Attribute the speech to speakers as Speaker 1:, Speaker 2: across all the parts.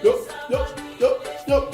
Speaker 1: Yo, yo, yo, yo.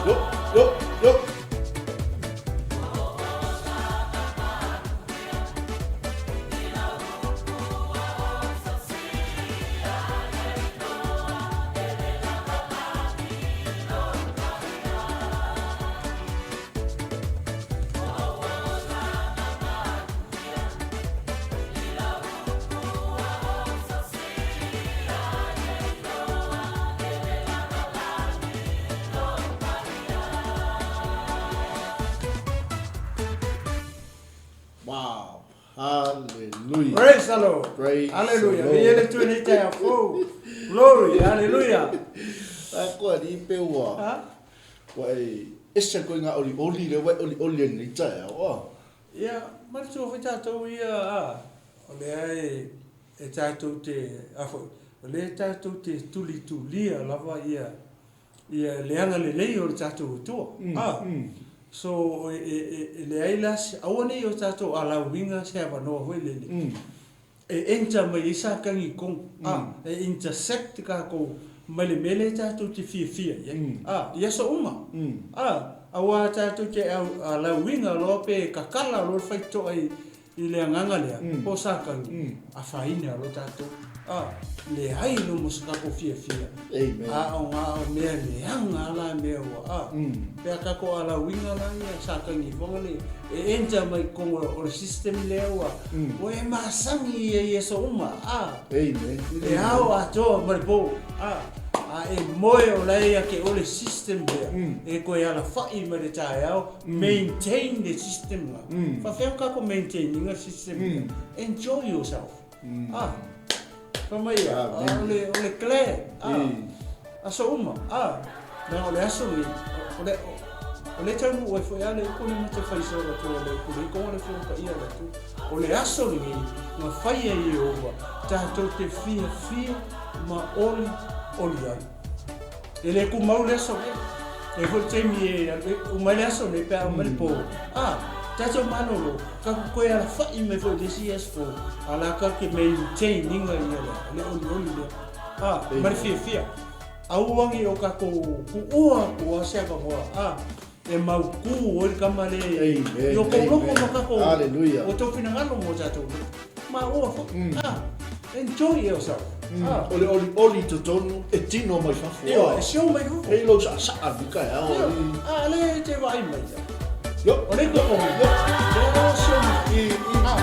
Speaker 1: Yo, yo, yo. Wow. Hallelujah.
Speaker 2: Praise the Lord.
Speaker 1: Praise
Speaker 2: Hallelujah.
Speaker 1: the Lord.
Speaker 2: Viia le Atua i lenei taeao fou. Glory. Hallelujah.
Speaker 1: A koa ni pe ua.
Speaker 2: Ha?
Speaker 1: Ua e ese koe ngā olioli le ua e olioli ai lenei taeao. Ah.
Speaker 2: Ia, manatua foi tatou ia, a, o lea e, e tatou te, a foi, o lea e tatou te tulitulia lava ia, ia le agalelei o le tatou Atua. A, so, e, e, e, e leai la se, aua ne i o tatou alauiga se avanoa foi lele, e enter mai ai Satani i totonu, a, e intersect tatou mai le mea lea tatou te fiafia i ai, a, i aso uma, a, aua tatou te alauiga loa pe kakala loa le faitotoa i, i le agaga lea, po o Satani, afaina loa tatou, a, leai loa ma se tatou fiafia, a o na o mea leaga lava la mea ua, a, pe a tatou alauiga la ia Satani foi le, e enter mai i totonu o le system lea ua ua e masani ia i aso uma a
Speaker 1: Amen.
Speaker 2: I le ao atoa ma le po a a e moe o la e ia te oe le system lea e toe alafai mai le taeao maintain le system la. Faafefea ona tatou maintain ina le system lea? Enjoy yourself. A Fai mai ia, o le, o le glad, a, aso uma, a, leaga o le aso lenei, o le, o le taunuu ai foi lava le upu lea ma te fai solo atu ai le upu le ikoga le Afioga Paia a le Atua. O le aso lenei na fai ai e Ieova tatou te fiafia ma olioli ai. E le tumau le aso nei. E i ai foi le taimi e uma ai le aso nei pe a uma le po. A, tatou malolo, tatou toe alafai mai foi i le isi aso fou, a la tatou te maintain ina ia le olioli lea. A, ma le fiafia. Aua ne i o tatou tuua atu lava se avanoa, a, e mautu ai le tama lea i o tou loto ma tatou, o tou finagalo ma o tatou loto. Maua foi. A, enjoy yourself. A.
Speaker 1: O le olioli i totonu e tino mai fafo.
Speaker 2: Ioe, e sio mai fafo.
Speaker 1: Hei lou saasaa ni taeao.
Speaker 2: Ioe, a lea e te vaai mai ia.
Speaker 1: Io.
Speaker 2: O le totonu, lea e sio mai. A,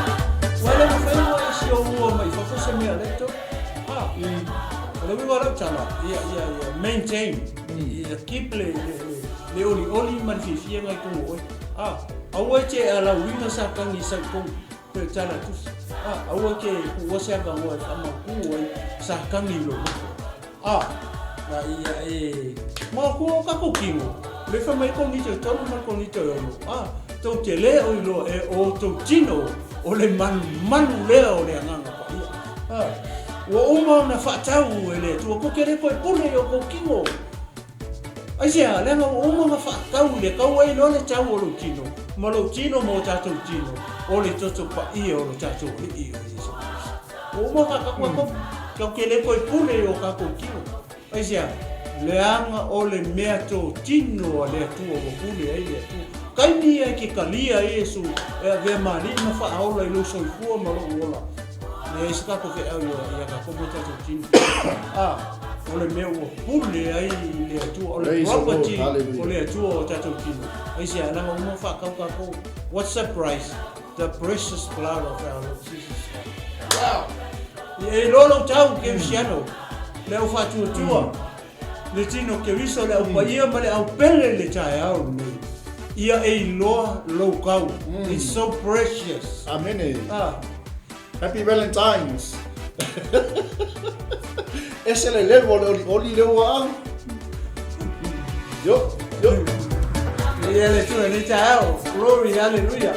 Speaker 2: ua le mafai ona e sio ua mai fafo se mea lea totonu. A, o le uiga o lau tala, ia, ia, ia maintain, ia keep le, le, le, le olioli ma le fiafia i totonu o oe. A, aua e te alauina Satani i sau totonu. Pei o tala tusi. A, aua ke kuua se avanoa e faamautu ai Satani i lou loto. A, na ia e maotua o tatou kino, le fai mai Konito e tolu ma le Konito e ono. A, tou te le o iloa e o outou tino o le manumanu lea o le Agaga Paia. A, ua uma ona faatau e le Atua, tou te le toe pule i o outou tino. Aisea, leaga ua uma ona faatau i le tau ai loa le tau o lou tino, ma lou tino ma o tatou tino, O le toto paia o lo tatou Alii o Iesu Keriso. Ua uma ona tatou mm. Tatou te le toe pule i o tatou tino. Aisea? Leaga o le mea totino a le Atua ua pule ai le Atua. Taimi ia e te talia ai Iesu e avea ma Alii ma Faaola i lou soifua ma lou ola. Leai se tatou feau ia tatou ma tatou tino. A, o le mea ua pule ai le Atua, o le property o le Atua o tatou tino. Aisea? Leaga ua uma ona faatau tatou. What's the price? The precious blood of our Lord Jesus Christ. Wow! E iloa lou tau, Kerisiano, le au faatuatua, le tino Keriso, le au paia ma le au pele i le taeao lenei. Ia e iloa lou tau. It's so precious.
Speaker 1: Amene.
Speaker 2: Ah.
Speaker 1: Happy Valentine's. Ese le level o le olioli lea ua au. Yo, yo.
Speaker 2: Ia le Atua i lenei taeao. Glory, hallelujah.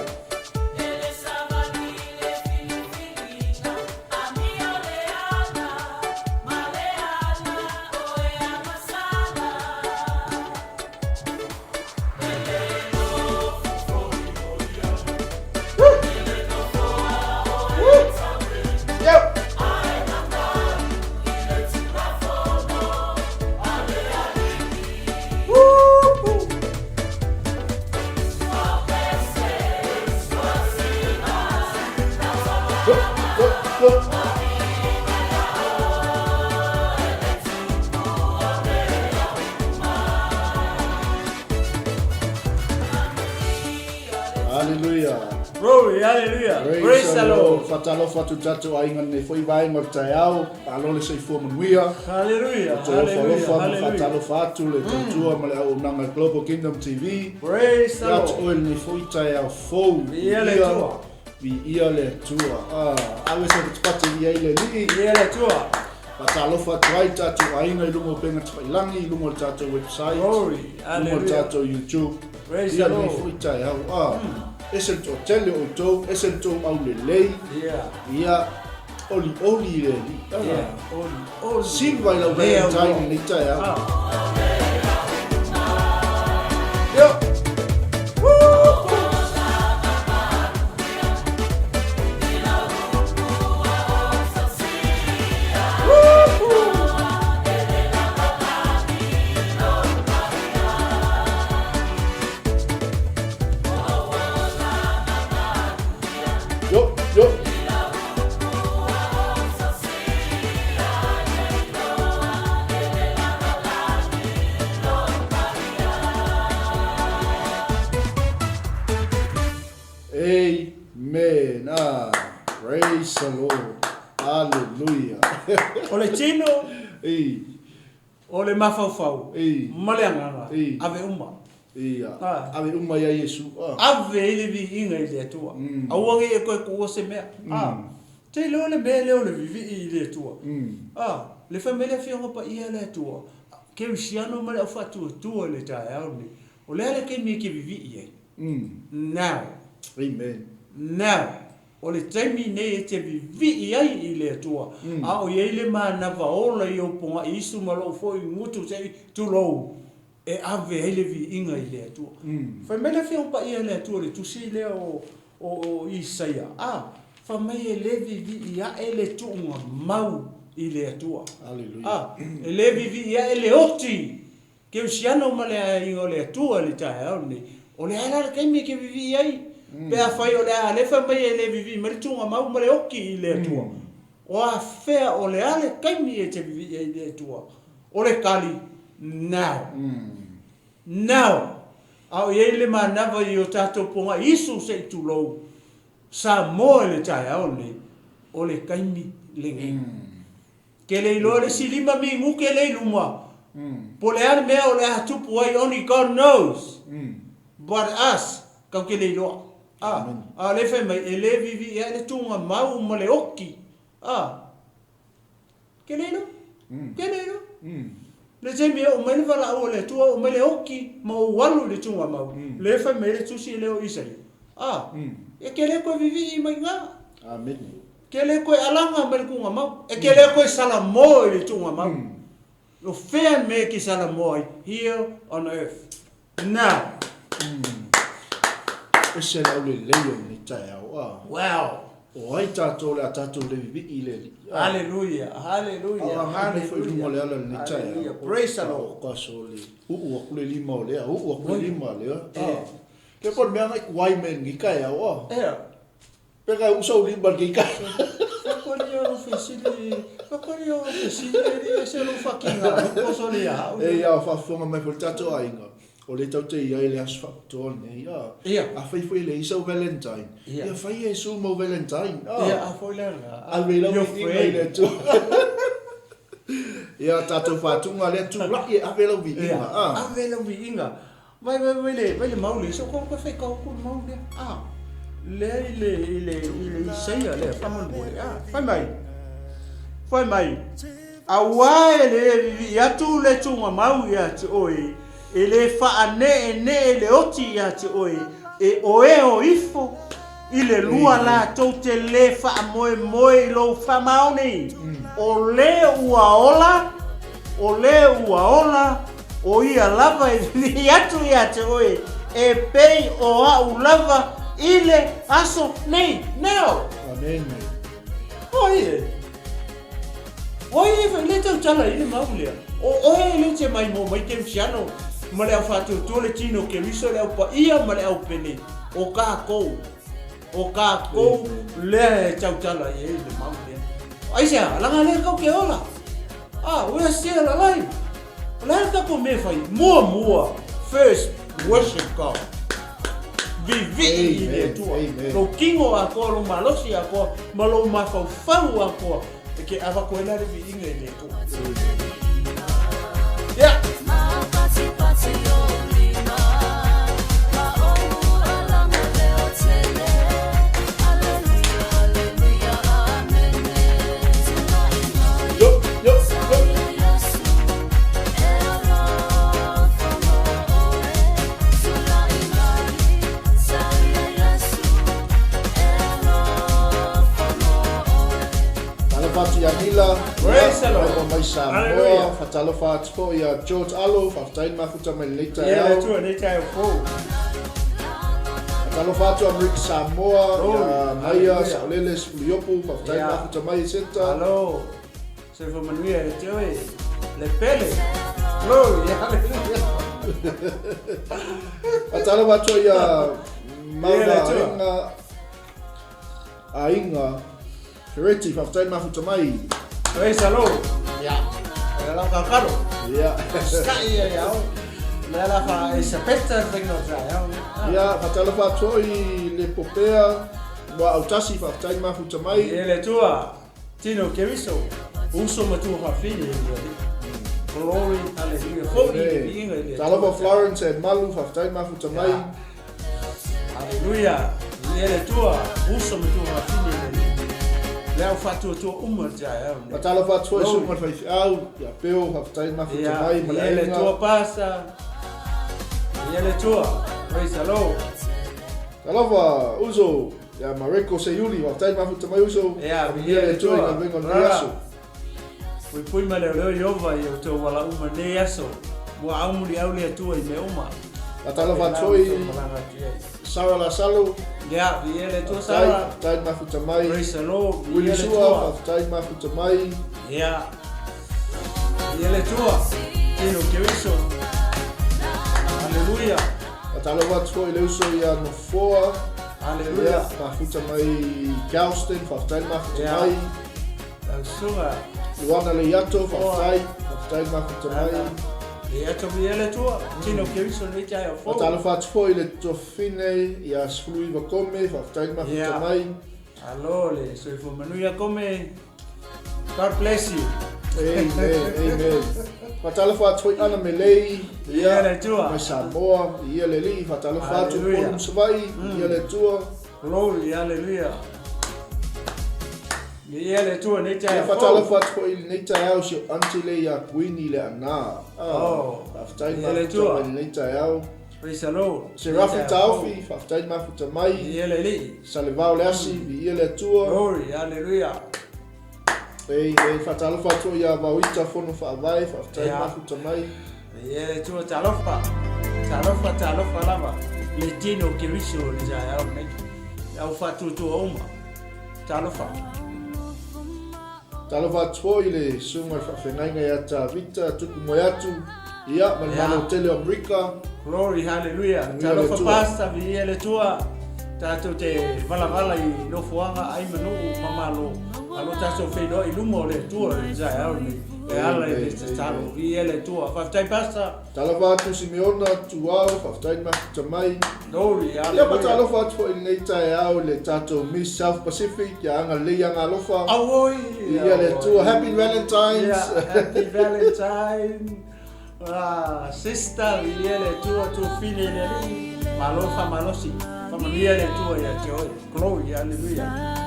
Speaker 1: Hallelujah.
Speaker 2: Glory, hallelujah.
Speaker 1: Praise,
Speaker 2: Praise
Speaker 1: the
Speaker 2: the
Speaker 1: Lord.
Speaker 2: Lord.
Speaker 1: Fatalofa atu tatou aiga nei foi vaega o le taeao. Malo le soifua manuia.
Speaker 2: Hallelujah.
Speaker 1: Toe
Speaker 2: Hallelujah.
Speaker 1: alofa ma
Speaker 2: Hallelujah.
Speaker 1: faatalofa atu le tautua ma le auaunaga Global Kingdom TV.
Speaker 2: Praise the
Speaker 1: Ia atu
Speaker 2: Lord.
Speaker 1: oe lenei foi taeao fou.
Speaker 2: Viia le Atua.
Speaker 1: Viia le Atua. Ah, ave se patipati i ai le Alii.
Speaker 2: Viia le Atua.
Speaker 1: Faatalofa atu ai tatou aiga i luga o upega tafailagi, i luga o le tatou website,
Speaker 2: Glory.
Speaker 1: i luga o le
Speaker 2: Hallelujah.
Speaker 1: tatou YouTube.
Speaker 2: Praise
Speaker 1: Ia
Speaker 2: the
Speaker 1: lenei
Speaker 2: Lord.
Speaker 1: foi taeao. Ah, ese le toatele o outou, ese le tou aulelei.
Speaker 2: Yeah.
Speaker 1: Ia, olioli i le Alii. Ah.
Speaker 2: Yeah. Oli, oli.
Speaker 1: Silva i lau
Speaker 2: Lea
Speaker 1: Valentine
Speaker 2: ua.
Speaker 1: lenei taeao.
Speaker 2: Ah.
Speaker 1: Yo! Yo, yo. Amen. Ah, praise the Lord. Hallelujah.
Speaker 2: O le tino,
Speaker 1: Ei,
Speaker 2: o le mafaufau,
Speaker 1: Ei.
Speaker 2: ma le agaga,
Speaker 1: Ei.
Speaker 2: ave uma.
Speaker 1: ia.
Speaker 2: Ah.
Speaker 1: Ave uma ia Iesu. Ah.
Speaker 2: Ave ai le viiga i le Atua. Aua nei e toe tuua se mea. Ah. Te iloa le mea lea o le vivii i le Atua. Ah, le fai mai le Afioga Paia a le Atua, Kerisiano ma le au faatuatua i le taeao lenei. O le a le taimi e te vivii ai? Now.
Speaker 1: Amen.
Speaker 2: Now. O le taimi nei e te vivii ai i le Atua, a o i ai le manava ola i ou pogaʻi isu ma lou foi gutu seʻi tulou, e ave ai le viiga i le Atua. Fai mai le Afioga Paia a le Atua i le tusi lea o, o, o Isaia, a, fai mai e le vivii aʻe le tuuga mau i le Atua.
Speaker 1: Hallelujah.
Speaker 2: A, e le vivii aʻe le oti Kerisiano ma le aiga o le Atua i le taeao lenei. O le a la le taimi e te vivii ai? Pe afai o le a alefa mai e le vivii mai le tuuga mau ma le oti i le Atua. O afea o le a le taimi e te vivii ai i le Atua? O le tali, Now. Now! A o i ai le manava i o tatou pogaʻi Isu se i tulou Samoa i le taeao lenei, o le taimi lenei. Ke le iloa le isi lima minute le i luma, po o le a le mea o le a tupu ai, only God knows. But us, kau ke le iloa. A, a o lea e fai mai, e le vivii ai le tuga mau ma le oki. A, ke le iloa, ke le iloa. Le taimi e oo mai le valaau a le Atua, oo mai le oki ma ou alu i le tuga mau, lea e fai mai ai le tusi lea o Isaia. A, e ke le koe vivii mai iga.
Speaker 1: Amen.
Speaker 2: Ke le koe alaga mai le tuga mau. E ke le koe salamo i le tuga mau. O fea le mea e ke salamo ai? Here on earth. Now.
Speaker 1: Ese le aulelei o lenei taeao, a.
Speaker 2: Wow!
Speaker 1: O ai tatou o le a tatou le vivii i le Alii, a.
Speaker 2: Haleluia! Haleluia!
Speaker 1: A o agai mai foi i luma o le ala i lenei taeao.
Speaker 2: Praise the Lord!
Speaker 1: O aso le uu atu le lima o lea, uu atu le lima o lea, a. Ke po o le mea na i tuai mai i lenei taeao, a.
Speaker 2: Ea.
Speaker 1: Pe ka uu sau lima i lenei taeao.
Speaker 2: Fakoli o lou fesili, fakoli o lou fesili e le ese lou fakiga loko sole ia au.
Speaker 1: E ia, o faafofoga mai foi le tatou aiga, o lea tatou te i ai i le aso faapitoa lenei, a.
Speaker 2: Ia.
Speaker 1: Afai foi e leai sau Valentine,
Speaker 2: Ia.
Speaker 1: ia fai Iesu mau Valentine, a.
Speaker 2: Ia, a foi le aga.
Speaker 1: Ave i lau
Speaker 2: Your
Speaker 1: viiga i le
Speaker 2: friend.
Speaker 1: Atua. Ia, tatou faatuga lea, tulai e ave lau viiga,
Speaker 2: Ia,
Speaker 1: a.
Speaker 2: ave lau viiga. Vai, vai, vai le, vai le mau lea, so ko fai kau ku mau lea. Ah. Lea i le, i le, i le Isaia lea, faamolemole. Ah, fai mai. Fai mai. Auā e le vivii atu le tugamau ia te oe, e le faaneenee le oti ia te oe, e oeo ifo i le lua latou te le faamoemoe i lou faamaoni. O le ua ola, o le ua ola, o ia lava e vivii atu ia te oe, e pei o au lava i le aso nei. Now!
Speaker 1: Amen.
Speaker 2: O ai e? O ai e le tautala i le mau lea? O oe e le te mai mo mai Kerisiano ma le au faatuatua le tino Keriso le au paia ma le au pele o kākou. O kākou lea e tautala i ai le mau lea. Aisea, laga lea kau ke ola. Ah, we are still alive. O le a le tatou mea e fai? Muamua, first worship God. Vivii i le Atua. Lou kino atoa, lou malosi atoa, ma lou mafaufau atoa, e ke avatu ai la le viiga i le Atua. Yeah.
Speaker 1: Yo, yo, yo. Talofa atu ia Mila,
Speaker 2: Praise the Lord.
Speaker 1: Ia mai Samoa,
Speaker 2: Hallelujah.
Speaker 1: fatalofa atu foi ia George Alo, faafetai le mafuta mai lenei
Speaker 2: Ia le
Speaker 1: taeao.
Speaker 2: Atua nei taeao fou.
Speaker 1: Fatalofa atu Amerika Samoa,
Speaker 2: Glory.
Speaker 1: ia Maia,
Speaker 2: Hallelujah.
Speaker 1: Saolele, Sefuliopu, faafetai le
Speaker 2: Ia.
Speaker 1: mafuta mai e Seta.
Speaker 2: Alo. Soifua manuia ia te oe. Le pele. Glory. Hallelujah.
Speaker 1: Fatalofa atu ia
Speaker 2: Ia
Speaker 1: Mauna
Speaker 2: le Atua.
Speaker 1: Aiga, Aiga, Fereti, faafetai le mafuta mai.
Speaker 2: Praise the Lord. Ia. E lau kakalo.
Speaker 1: Ia.
Speaker 2: Sky ia ia au. Le ala fa e sapeta le faiga o taeao.
Speaker 1: Ia, fatalofa atu foi le Popea, Mua Autasi, faafetai le mafuta mai.
Speaker 2: Ia le Atua. Tino Keriso. Uso matua fafine i le Alii. Glory, hallelujah. Foi le viiga i le Atua.
Speaker 1: Talofa Florence e Malu, faafetai le mafuta mai.
Speaker 2: Ia. Hallelujah. Ia le Atua. Uso matua fafine i le Alii. Le au faatuatua uma le taeao nei.
Speaker 1: Fatalofa atu foi
Speaker 2: Glory.
Speaker 1: susuga le faifeau, ia Peo, faafetai le mafuta
Speaker 2: Ia,
Speaker 1: mai ma le
Speaker 2: ia le
Speaker 1: aiga.
Speaker 2: Atua pasa. Ia le Atua. Praise the Lord.
Speaker 1: Talofa, uso, ia Mareko Seiuli, faafetai le mafuta mai uso.
Speaker 2: Ia,
Speaker 1: Faamanuia
Speaker 2: ia
Speaker 1: le
Speaker 2: le
Speaker 1: Atua i
Speaker 2: Atua.
Speaker 1: galuega o lenei
Speaker 2: Brother.
Speaker 1: aso.
Speaker 2: Puipui ma leoleo Iova i o outou ala uma nei aso. Ua aumuliau le Atua i mea uma.
Speaker 1: Fatalofa atu
Speaker 2: Pēlā
Speaker 1: foi
Speaker 2: outou malaga atu ai.
Speaker 1: Sarah Lasalo,
Speaker 2: Ia, viia le Atua
Speaker 1: faafetai,
Speaker 2: Sarah.
Speaker 1: faafetai le mafuta mai.
Speaker 2: Praise the Lord. Viia
Speaker 1: Willie
Speaker 2: le
Speaker 1: Sua,
Speaker 2: Atua.
Speaker 1: faafetai le mafuta mai.
Speaker 2: Ia. Viia le Atua. Tino Keriso. Hallelujah.
Speaker 1: Fatalofa atu foi i le uso ia Nofoa. Ia,
Speaker 2: Hallelujah.
Speaker 1: mafuta mai Galston, faafetai le mafuta
Speaker 2: Ia.
Speaker 1: mai.
Speaker 2: Lau susuga.
Speaker 1: Luana Leiato, faafetai, faafetai le mafuta mai.
Speaker 2: Ia atu viia le Atua. Tino Keriso nei taeao fou.
Speaker 1: Fatalofa atu foi i le Tofine ia 19 Kome, faafetai le mafuta
Speaker 2: Ia.
Speaker 1: mai.
Speaker 2: Alo le soifua manuia Kome. God bless you.
Speaker 1: Amen, amen. Fatalofa atu foi Ana Melei,
Speaker 2: Ia le Atua.
Speaker 1: mai Samoa, ia le Alii, fatalofa atu
Speaker 2: Hallelujah.
Speaker 1: Upolu ma Savaii, ia le Atua.
Speaker 2: Glory, hallelujah. Ia le Atua nei
Speaker 1: Ia
Speaker 2: taeao fou.
Speaker 1: fatalofa atu foi i lenei taeao si o aunty le ia Kuini le Ana. Ah,
Speaker 2: Oh.
Speaker 1: faafetai le
Speaker 2: Ia le
Speaker 1: mafuta
Speaker 2: Atua.
Speaker 1: mai lenei taeao.
Speaker 2: Praise the Lord.
Speaker 1: Se Rafi Taofi, faafetai le mafuta mai.
Speaker 2: Ia le Alii.
Speaker 1: Salevao le Asi, viia le Atua.
Speaker 2: Glory, hallelujah.
Speaker 1: Ei, ei, fatalofa atu ia Vauita Fono Faavae, faafetai le
Speaker 2: Ia.
Speaker 1: mafuta mai.
Speaker 2: Ia le Atua talofa. Talofa, talofa lava le tino o Keriso i le taeao lenei. Le au faatuatua uma. Talofa.
Speaker 1: Talofa atu foi i le Susuga i le Faafeagaiga ia Tavita Tupu Moeatu, ia, ma le Malo tele o Amerika.
Speaker 2: Glory, hallelujah. Manuia le Talofa Atua. Pastor, viia le Atua. Tatou te valavala i nofoaga ai ma nuu ma malo. Alo tatou feiloai i luma o le Atua i le taeao lenei. E ala i le tatalo. Viia le Atua. Faafetai Pastor.
Speaker 1: Talofa atu Simeona, Tuau, faafetai le mafuta mai.
Speaker 2: Glory,
Speaker 1: Ia, ma
Speaker 2: hallelujah.
Speaker 1: talofa atu foi i lenei taeao i le tatou Miss South Pacific, ia agalelei agalofa.
Speaker 2: Auoi!
Speaker 1: Viia le Atua. Happy Valentine's!
Speaker 2: Yeah, happy Valentine. Ah, sister, viia le Atua, tuafine i le Alii. Malo faamalosi. Faamanuia le Atua ia te oe. Glory, hallelujah.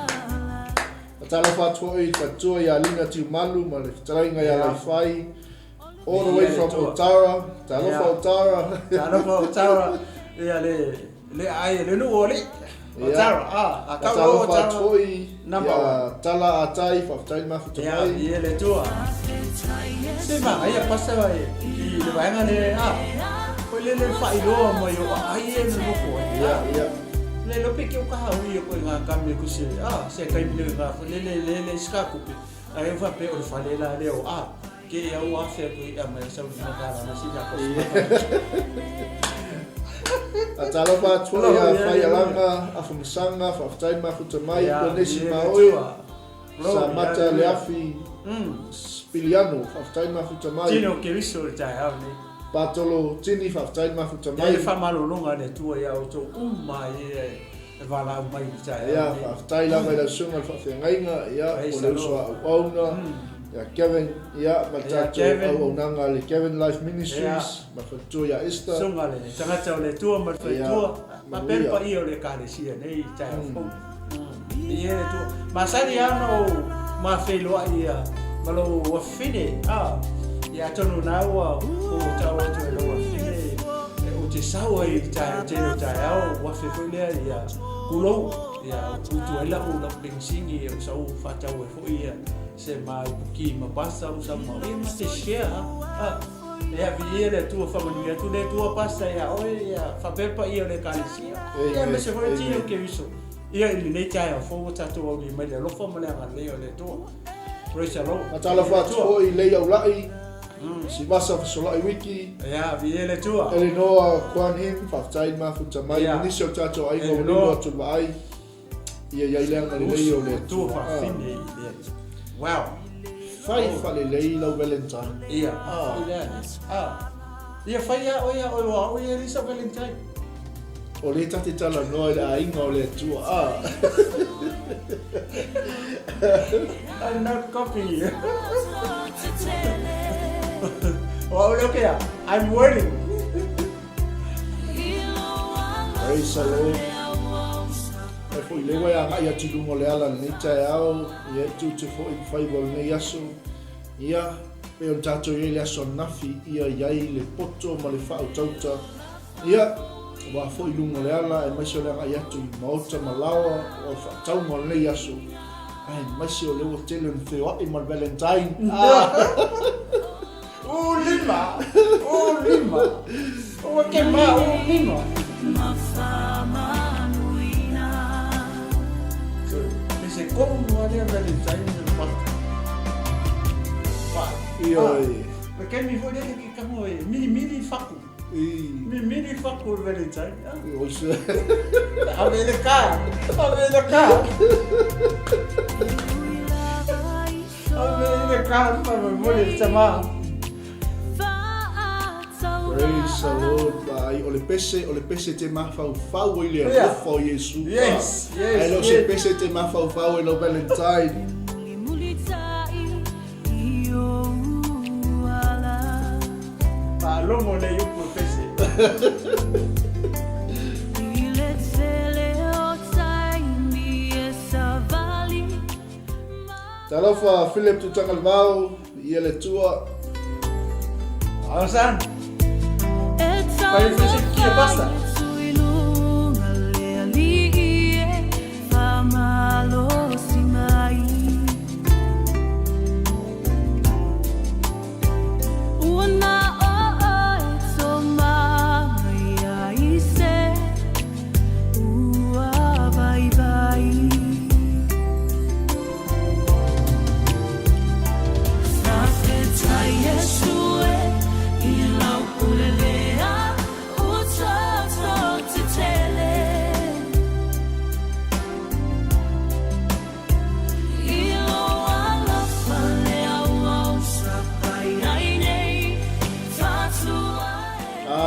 Speaker 1: Talofa atu foi i le faletua ia Lina Tiumalu ma le fetalaiga ia Laifai. All the way from Otara. Talofa Otara.
Speaker 2: Talofa Otara. Ia le le ai le nuu o alii. Otara. Ah, a kau o
Speaker 1: Talofa atu
Speaker 2: Otara.
Speaker 1: foi
Speaker 2: Number
Speaker 1: ia
Speaker 2: one.
Speaker 1: Tala Atai, faafetai le mafuta
Speaker 2: Ia,
Speaker 1: mai.
Speaker 2: ia le Atua. Se ma ai a pasa e i le vaega le a. Ko le le faailoa mai o ai e me moko ai.
Speaker 1: Ia, ia.
Speaker 2: Le lope ke o ka hau i ko ngā kame ko se a se kai le ngā le le le le ska kupe. A e fa pe o le fale la le o a ke e au afe ko i a mai sa ni makala na si ka ko.
Speaker 1: A talofa atu foi ia Faialaga, Afamasanga, faafetai le mafuta mai, ko nisi ma oe. Samata Leafi Spiliano, faafetai le mafuta mai.
Speaker 2: Tino Keriso le taeao nei.
Speaker 1: Patolo Tini, faafetai le mafuta
Speaker 2: Ia
Speaker 1: mai.
Speaker 2: le faamalologa a le Atua ia outou uma ia e valaau mai i le taeao
Speaker 1: Ia,
Speaker 2: nei.
Speaker 1: faafetai lava i lau susuga i le faafeagaiga, ia,
Speaker 2: Praise
Speaker 1: o le
Speaker 2: the
Speaker 1: uso
Speaker 2: Lord.
Speaker 1: a auauna, ia Kevin, ia, ma le
Speaker 2: Ia,
Speaker 1: tatou
Speaker 2: Kevin.
Speaker 1: auaunaga a le Kevin Life Ministries,
Speaker 2: Ia.
Speaker 1: ma faletua ia Esther.
Speaker 2: Susuga le tagata o le Atua ma le
Speaker 1: Ia,
Speaker 2: faletua, ma
Speaker 1: manuia.
Speaker 2: pea le paia o le ekalesia nei i le taeao fou. Ia le Atua. Masani lava ona ou mafeiloai ia ma lou afafine, a, ia atonu na ua ou tau atu e lou afafine e ou te sau ai i le taeao tele o taeao, ou afe foi lea ia kulou, ia utu ai lau lau penisini e ou sau faatau ai foi ia se ma ipuki ma pasta ou sau ma ia ma te share a, e viia le Atua faamanuia atu le Atua pasta ia oe ia faapea le paia o le ekalesia. Ia
Speaker 1: Amen.
Speaker 2: aemaise foi tino
Speaker 1: Amen.
Speaker 2: Keriso. Ia i lenei taeao fou ua tatou aulia mai le alofa ma le agalelei o le Atua. Praise the Lord.
Speaker 1: A talofa atu foi i Lei Aulai, Sivasa Fesolai Wiki,
Speaker 2: Ia, viia le Atua.
Speaker 1: Eleanor Kuan Him, faafetai le mafuta mai,
Speaker 2: Ia.
Speaker 1: ma nisi o tatou aiga ua
Speaker 2: Eleanor.
Speaker 1: lilo atu le vaai, ia i ai le agalelei o le
Speaker 2: Atua
Speaker 1: Atua.
Speaker 2: faafine i le Alii. Wow.
Speaker 1: Fai faalelei lau Valentine.
Speaker 2: Ia,
Speaker 1: Ah.
Speaker 2: i le Alii. Ah. Ia fai a oe a oe wa oe e Lisa Valentine.
Speaker 1: O le tate talanoa i le aiga o le Atua. Ah.
Speaker 2: I'm not copying you. Wa ole ke I'm waiting.
Speaker 1: Praise the Lord. E foi le wai agai atu i luga o le ala lenei taeao, ia e tute foi i faiva o lenei aso. Ia, pe o tatou i ai le aso ananafi, ia i ai le poto ma le faautauta. Ia, ua foi i luga o le ala, aemaise o le agai atu i maota ma laoa, o faatauga o lenei aso. Ai, aemaise o le ua tele o ni feoai ma le Valentine. Ah!
Speaker 2: O lima. O lima. O ke ma o lima. So, me se komu wa le Valentine le pa. Pa.
Speaker 1: Ia, e.
Speaker 2: Le ke mi foi le ke ka mo e mili mili faku.
Speaker 1: I.
Speaker 2: Mi mili faku le Valentine. Ah.
Speaker 1: O se.
Speaker 2: Ave le ka. Ave le ka. Ave le ka pa mo mo le tama.
Speaker 1: Praise the Lord. Ai, o le pese, o le pese te mafaufau i le
Speaker 2: Yeah.
Speaker 1: alofa o Iesu.
Speaker 2: Yes, yes,
Speaker 1: Ai lo se
Speaker 2: yes.
Speaker 1: pese te mafaufau i lo Valentine.
Speaker 2: Pa lomo le yupu pese.
Speaker 1: Talofa Philip Tutangalvao, ia le tua.
Speaker 2: Asan. Pai fese kia pasta.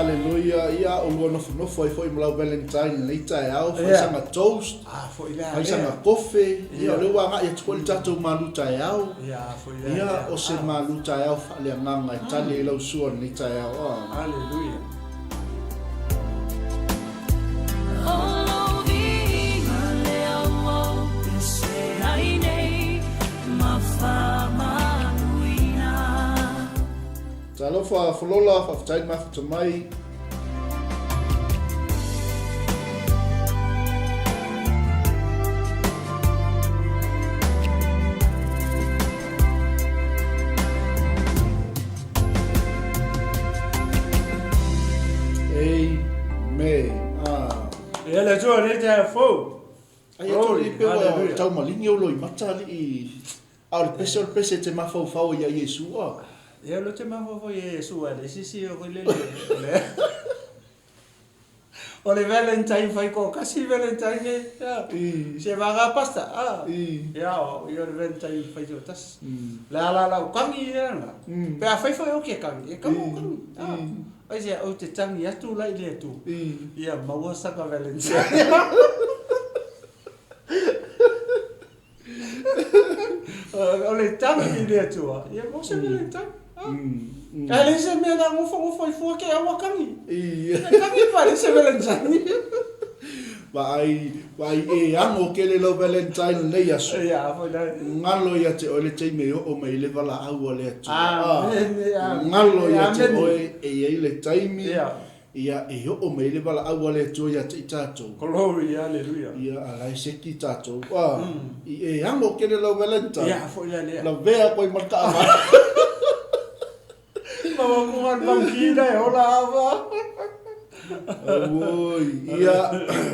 Speaker 1: Haleluia, ia olua nofonofo ai foi ma lau Valentine i lenei taeao, fai saga toast, fai saga kofe, ia o lea ua agai atu foi le tatou malu taeao. Ia o se malu taeao faaleagaga e tali ai lau sua i lenei taeao.
Speaker 2: Haleluia.
Speaker 1: Talofa Folola, faafetai le mafuta mai. Amen. Ah.
Speaker 2: Ia le Atua nei taeao fou.
Speaker 1: Ai atu alii pe ua taumaligi ou loimata alii. A o le pese o le pese e te mafaufau ai ia Iesu a.
Speaker 2: Ia o lea ou te mafaufau ia Iesu a leai se isi foi lele o le Valentine fai toatasi Valentine e a se vaga pasta a ia o ia o le Valentine fai toatasi le ala lau tagi ia na pe a fai foi ou te tagi e kau ou tagi a aisea ou te tagi atu la i le Atua ia maua saka Valentine. O le tagi i le Atua, ia mo se mea e tagi. Ae leai se mea na nofonofo ai fua ke aua tagi. E tagi pa leai se Valentine.
Speaker 1: Vaai, vaai e ano kele lau Valentine lenei aso.
Speaker 2: Ia, foi la.
Speaker 1: Galo ia te oe le taimi e oo mai ai le valaau a le Atua.
Speaker 2: Amene, amene.
Speaker 1: Galo ia te oe e i ai le taimi.
Speaker 2: Ia.
Speaker 1: Ia, e oo mai ai le valaau a le Atua ia te i tatou.
Speaker 2: Glory, hallelujah.
Speaker 1: Ia, a la e seki tatou. A, i e ano kele lau Valentine.
Speaker 2: Ia, foi la lea.
Speaker 1: Lavea koe ma le taavale.
Speaker 2: Maua ku ngan monkey la e ola ava.
Speaker 1: Auoi, ia,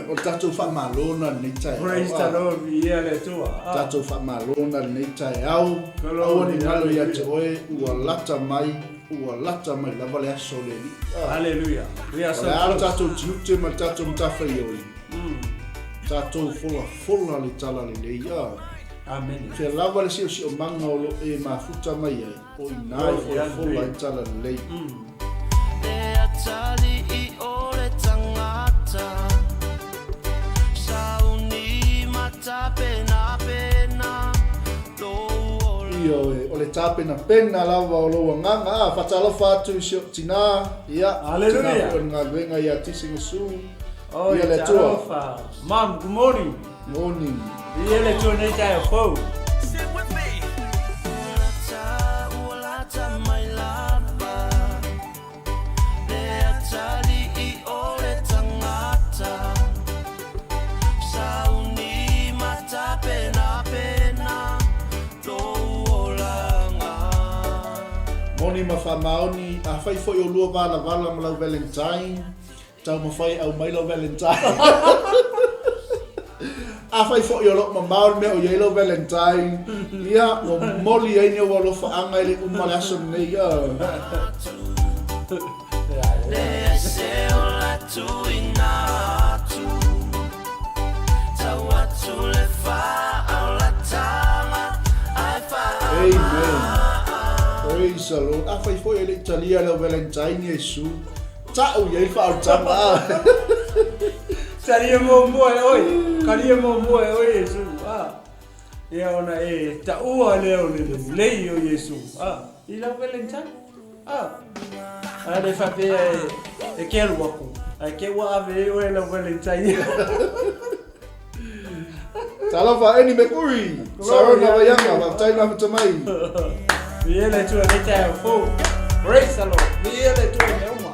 Speaker 1: o le tatou faamalo na lenei taeao.
Speaker 2: Praise the Lord, viia le Atua.
Speaker 1: Tatou faamalo na lenei taeao. Aua ne i galo ia te oe, ua lata mai. Ua lata mai lava le aso o le Alii.
Speaker 2: Hallelujah. We are so
Speaker 1: O le a le
Speaker 2: close.
Speaker 1: tatou tiute ma le tatou matafaioi? Tatou folafola le talalelei.
Speaker 2: Amene.
Speaker 1: Fea lava le siosiomaga o lo e mafuta mai ai, o i ina e folafola ai le talalelei. Ioe, o le tapenapena lava o lou agaga, a, faatalofa atu i si ou tinā, ia,
Speaker 2: Hallelujah.
Speaker 1: tinā foi o le galuega ia Tisi ma Su,
Speaker 2: Oh,
Speaker 1: ia le Atua.
Speaker 2: talofa. Mom, good morning.
Speaker 1: Morning.
Speaker 2: Ia le Atua nei taeao fou.
Speaker 1: Moni ma faamaoni, afai foi o lua valavala ma lau Valentine, taumafai e aumai lau Valentine. Afai foi o loo mamao le mea o i ai lau Valentine, ia, momoli ai ni ou alofaaga i le uma le aso lenei, ia. Amen. Praise the Lord. Afai foi e le i talia lau Valentine Iesu, tau i ai le faaolataga.
Speaker 2: Talia muamua e oe, talia muamua e oe Iesu. Ah. Ia ona e taua lea o le lelei o Iesu. Ah. I lau Valentine. Ah. A le faapea e ke alu aku. Ae ke ua ave ai oe lau Valentine.
Speaker 1: Talofa Eni Mekuri, Sarona Vaianga, faafetai le mafuta mai.
Speaker 2: Viia le Atua nei taeao fou. Praise the Lord. Viia le Atua i mea uma.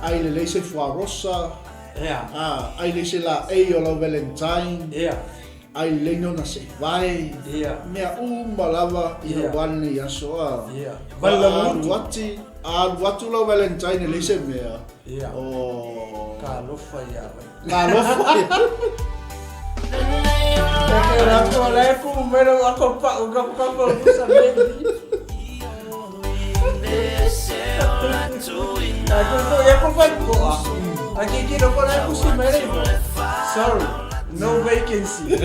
Speaker 1: Ai lelei se fuarosa,
Speaker 2: Ia.
Speaker 1: a, ai lelei se laei o lau Valentine,
Speaker 2: Ia.
Speaker 1: ai lelei ni ona seevae,
Speaker 2: Ia.
Speaker 1: mea uma lava i
Speaker 2: Ia.
Speaker 1: aua lenei aso a.
Speaker 2: Ia.
Speaker 1: A alu atu, a alu atu lau Valentine e leai se mea.
Speaker 2: Ia.
Speaker 1: Oh.
Speaker 2: Ka alofa ia oe.
Speaker 1: Ka alofa ia.
Speaker 2: Ke rako la e ku mai lau ako pa'u kapu kapu o pusa meli. Ai ko ko ia ko fai ko a. Ai ke kilo ko lai kusi mai rei mo. Sorry, no vacancy.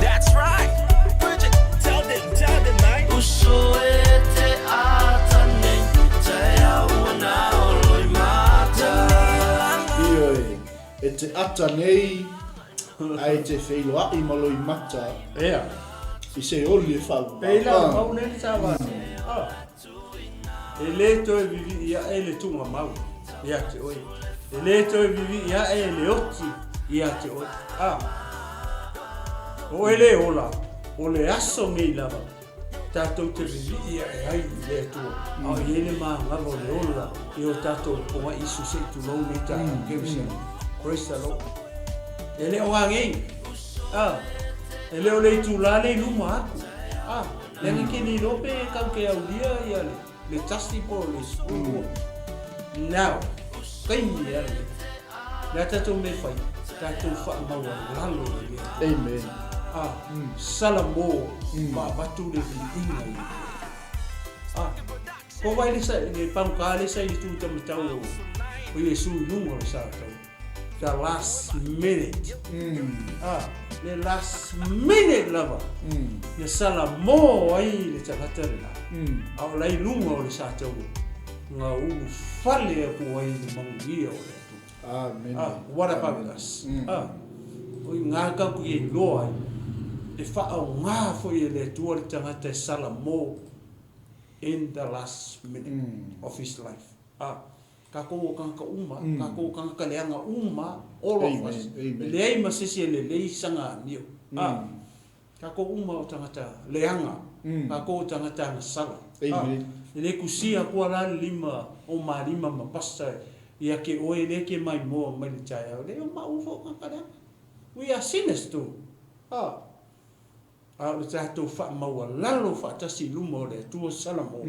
Speaker 3: That's right. Bridget, tell them, tell them, mate.
Speaker 1: Ioe, e te ata nei, ae te feiloaʻi ma Loimata.
Speaker 2: Ea.
Speaker 1: I se oli e whaumā.
Speaker 2: Pēlā o mau nei le tāwātea. Ah. E lē toe vivii aʻe le tuugamau ia te oe. E lē toe vivii aʻe le oti ia te oe. Ah. O oe lē ola, o le aso nei lava, tatou te vivii aʻe ai i le Atua, a o i ai le magava o le ola i o tatou pogaʻi Isu se i tulou nei taeao kerisiano. Praise the Lord. E le o gagei. Ah. E le o le itulā le i luma atu. Ah. Leaga ke le iloa pe kau ke aulia ia le, le tasi po o le sefulu. Now, taimi e ala nei. Le a tatou mea e fai, tatou faamaualalo i le Atua.
Speaker 1: Amen.
Speaker 2: Ah, Salamo ma avatu le viiga i le Atua. Ah, ko wai le sa, le panuka le sa i le tu tamatau o, o Iesu i luga o le sa tau. The last minute. Ah, le last minute lava. Na salamo ai le tagata lena. A o la i luga o le sa taua, nga ulu fale aku ai le manuia o le Atua.
Speaker 1: Amen.
Speaker 2: Ah, what about us? Ah, o i ngākau ki e iloa ai, e whaaoga foi e le Atua le tagata e salamo in the last minute of his life. Ah, Kākou o kānaka uma, kākou o kānaka leaga uma, all of us.
Speaker 1: Amen.
Speaker 2: Leai ma se isi e lelei saga amio. A, kākou uma o tagata leaga, kākou o tagata agasala. A, e le kusia akua la le lima o malima ma pastor ia ke oe le ke maimoa mai le taeao, leai o maʻu foi o kānaka leaga. We are sinners too. A, A o le tatou faamaualalo faatasi i luma o le Atua Salamo,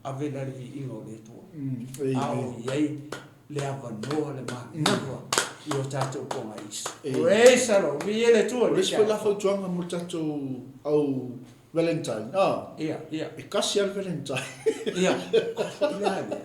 Speaker 2: ave la le viiga o le Atua. A o i ai le avanoa le manava i o tatou poga Isu. Praise the Lord. Viia le Atua.
Speaker 1: O le isi foi la fautuaga mo le tatou au Valentine, a,
Speaker 2: Ia, ia.
Speaker 1: e kasi lava le Valentine.
Speaker 2: Ia. Ia, ia.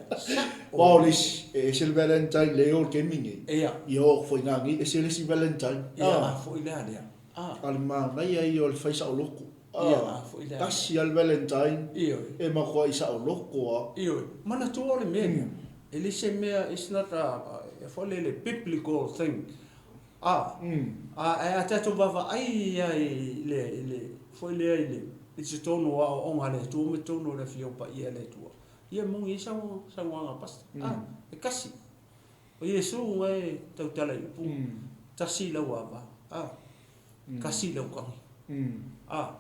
Speaker 1: Aua o le isi, e ese le Valentine lea e o i le taimi nei.
Speaker 2: Ia.
Speaker 1: Ia o foi ngā nei, ese le isi Valentine.
Speaker 2: Ia, a foi lea lea.
Speaker 1: A le manaia ia o le fai saoloko.
Speaker 2: Ia, a foi lea.
Speaker 1: Tasi lava le Valentine
Speaker 2: Ioe.
Speaker 1: e makuai saoloko a.
Speaker 2: Ioe. Manatua o le mea lea, e le se mea, it's not a, e foi lele biblical thing. A, a, ae a tatou vaavaai ia i le, i le, foi lea i le, i totonu o aoaoga a le Atua ma totonu o le Afio Paia a le Atua, ia e moni ai saunoaga a Pastor. A, e kasi. O Iesu nga e tautala i upu, tasi lau ava, a, kasi lau kagi. A,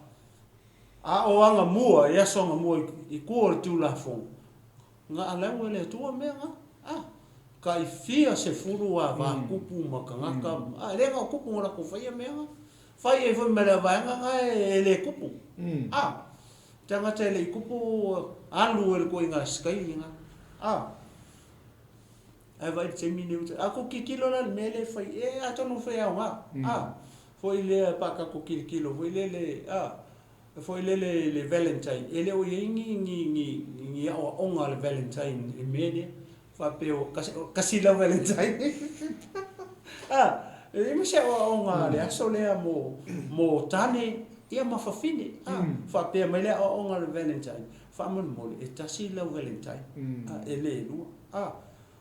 Speaker 2: a o aga mua, i aso aga mua i kua o le Tulafono, nga alau e le Atua mea nga, a, ka i fia sefulu ava kupu ma kangaka, a, le nga o kupu nga lako whaia mea nga, whai e foi ma le avaenga nga e le kupu. A, tangata e le i kupu, alu e le koinga skai nga, a, Ae vaai i le taimi nei ua A ko kikilo la le mea lea e fai e atonu fai aoga a foi lea pa ka ko kilokilo foi lele a foi lele le Valentine e le o i ai ni ni ni ni aoaoga a le Valentine i mea lea faapea o kasi o kasi lau Valentine a e leai ma se aoaoga a le aso lea mo mo tane ia ma fafine a faapea mai le aoaoga a le Valentine faamolemole e tasi lau Valentine a e le lua A,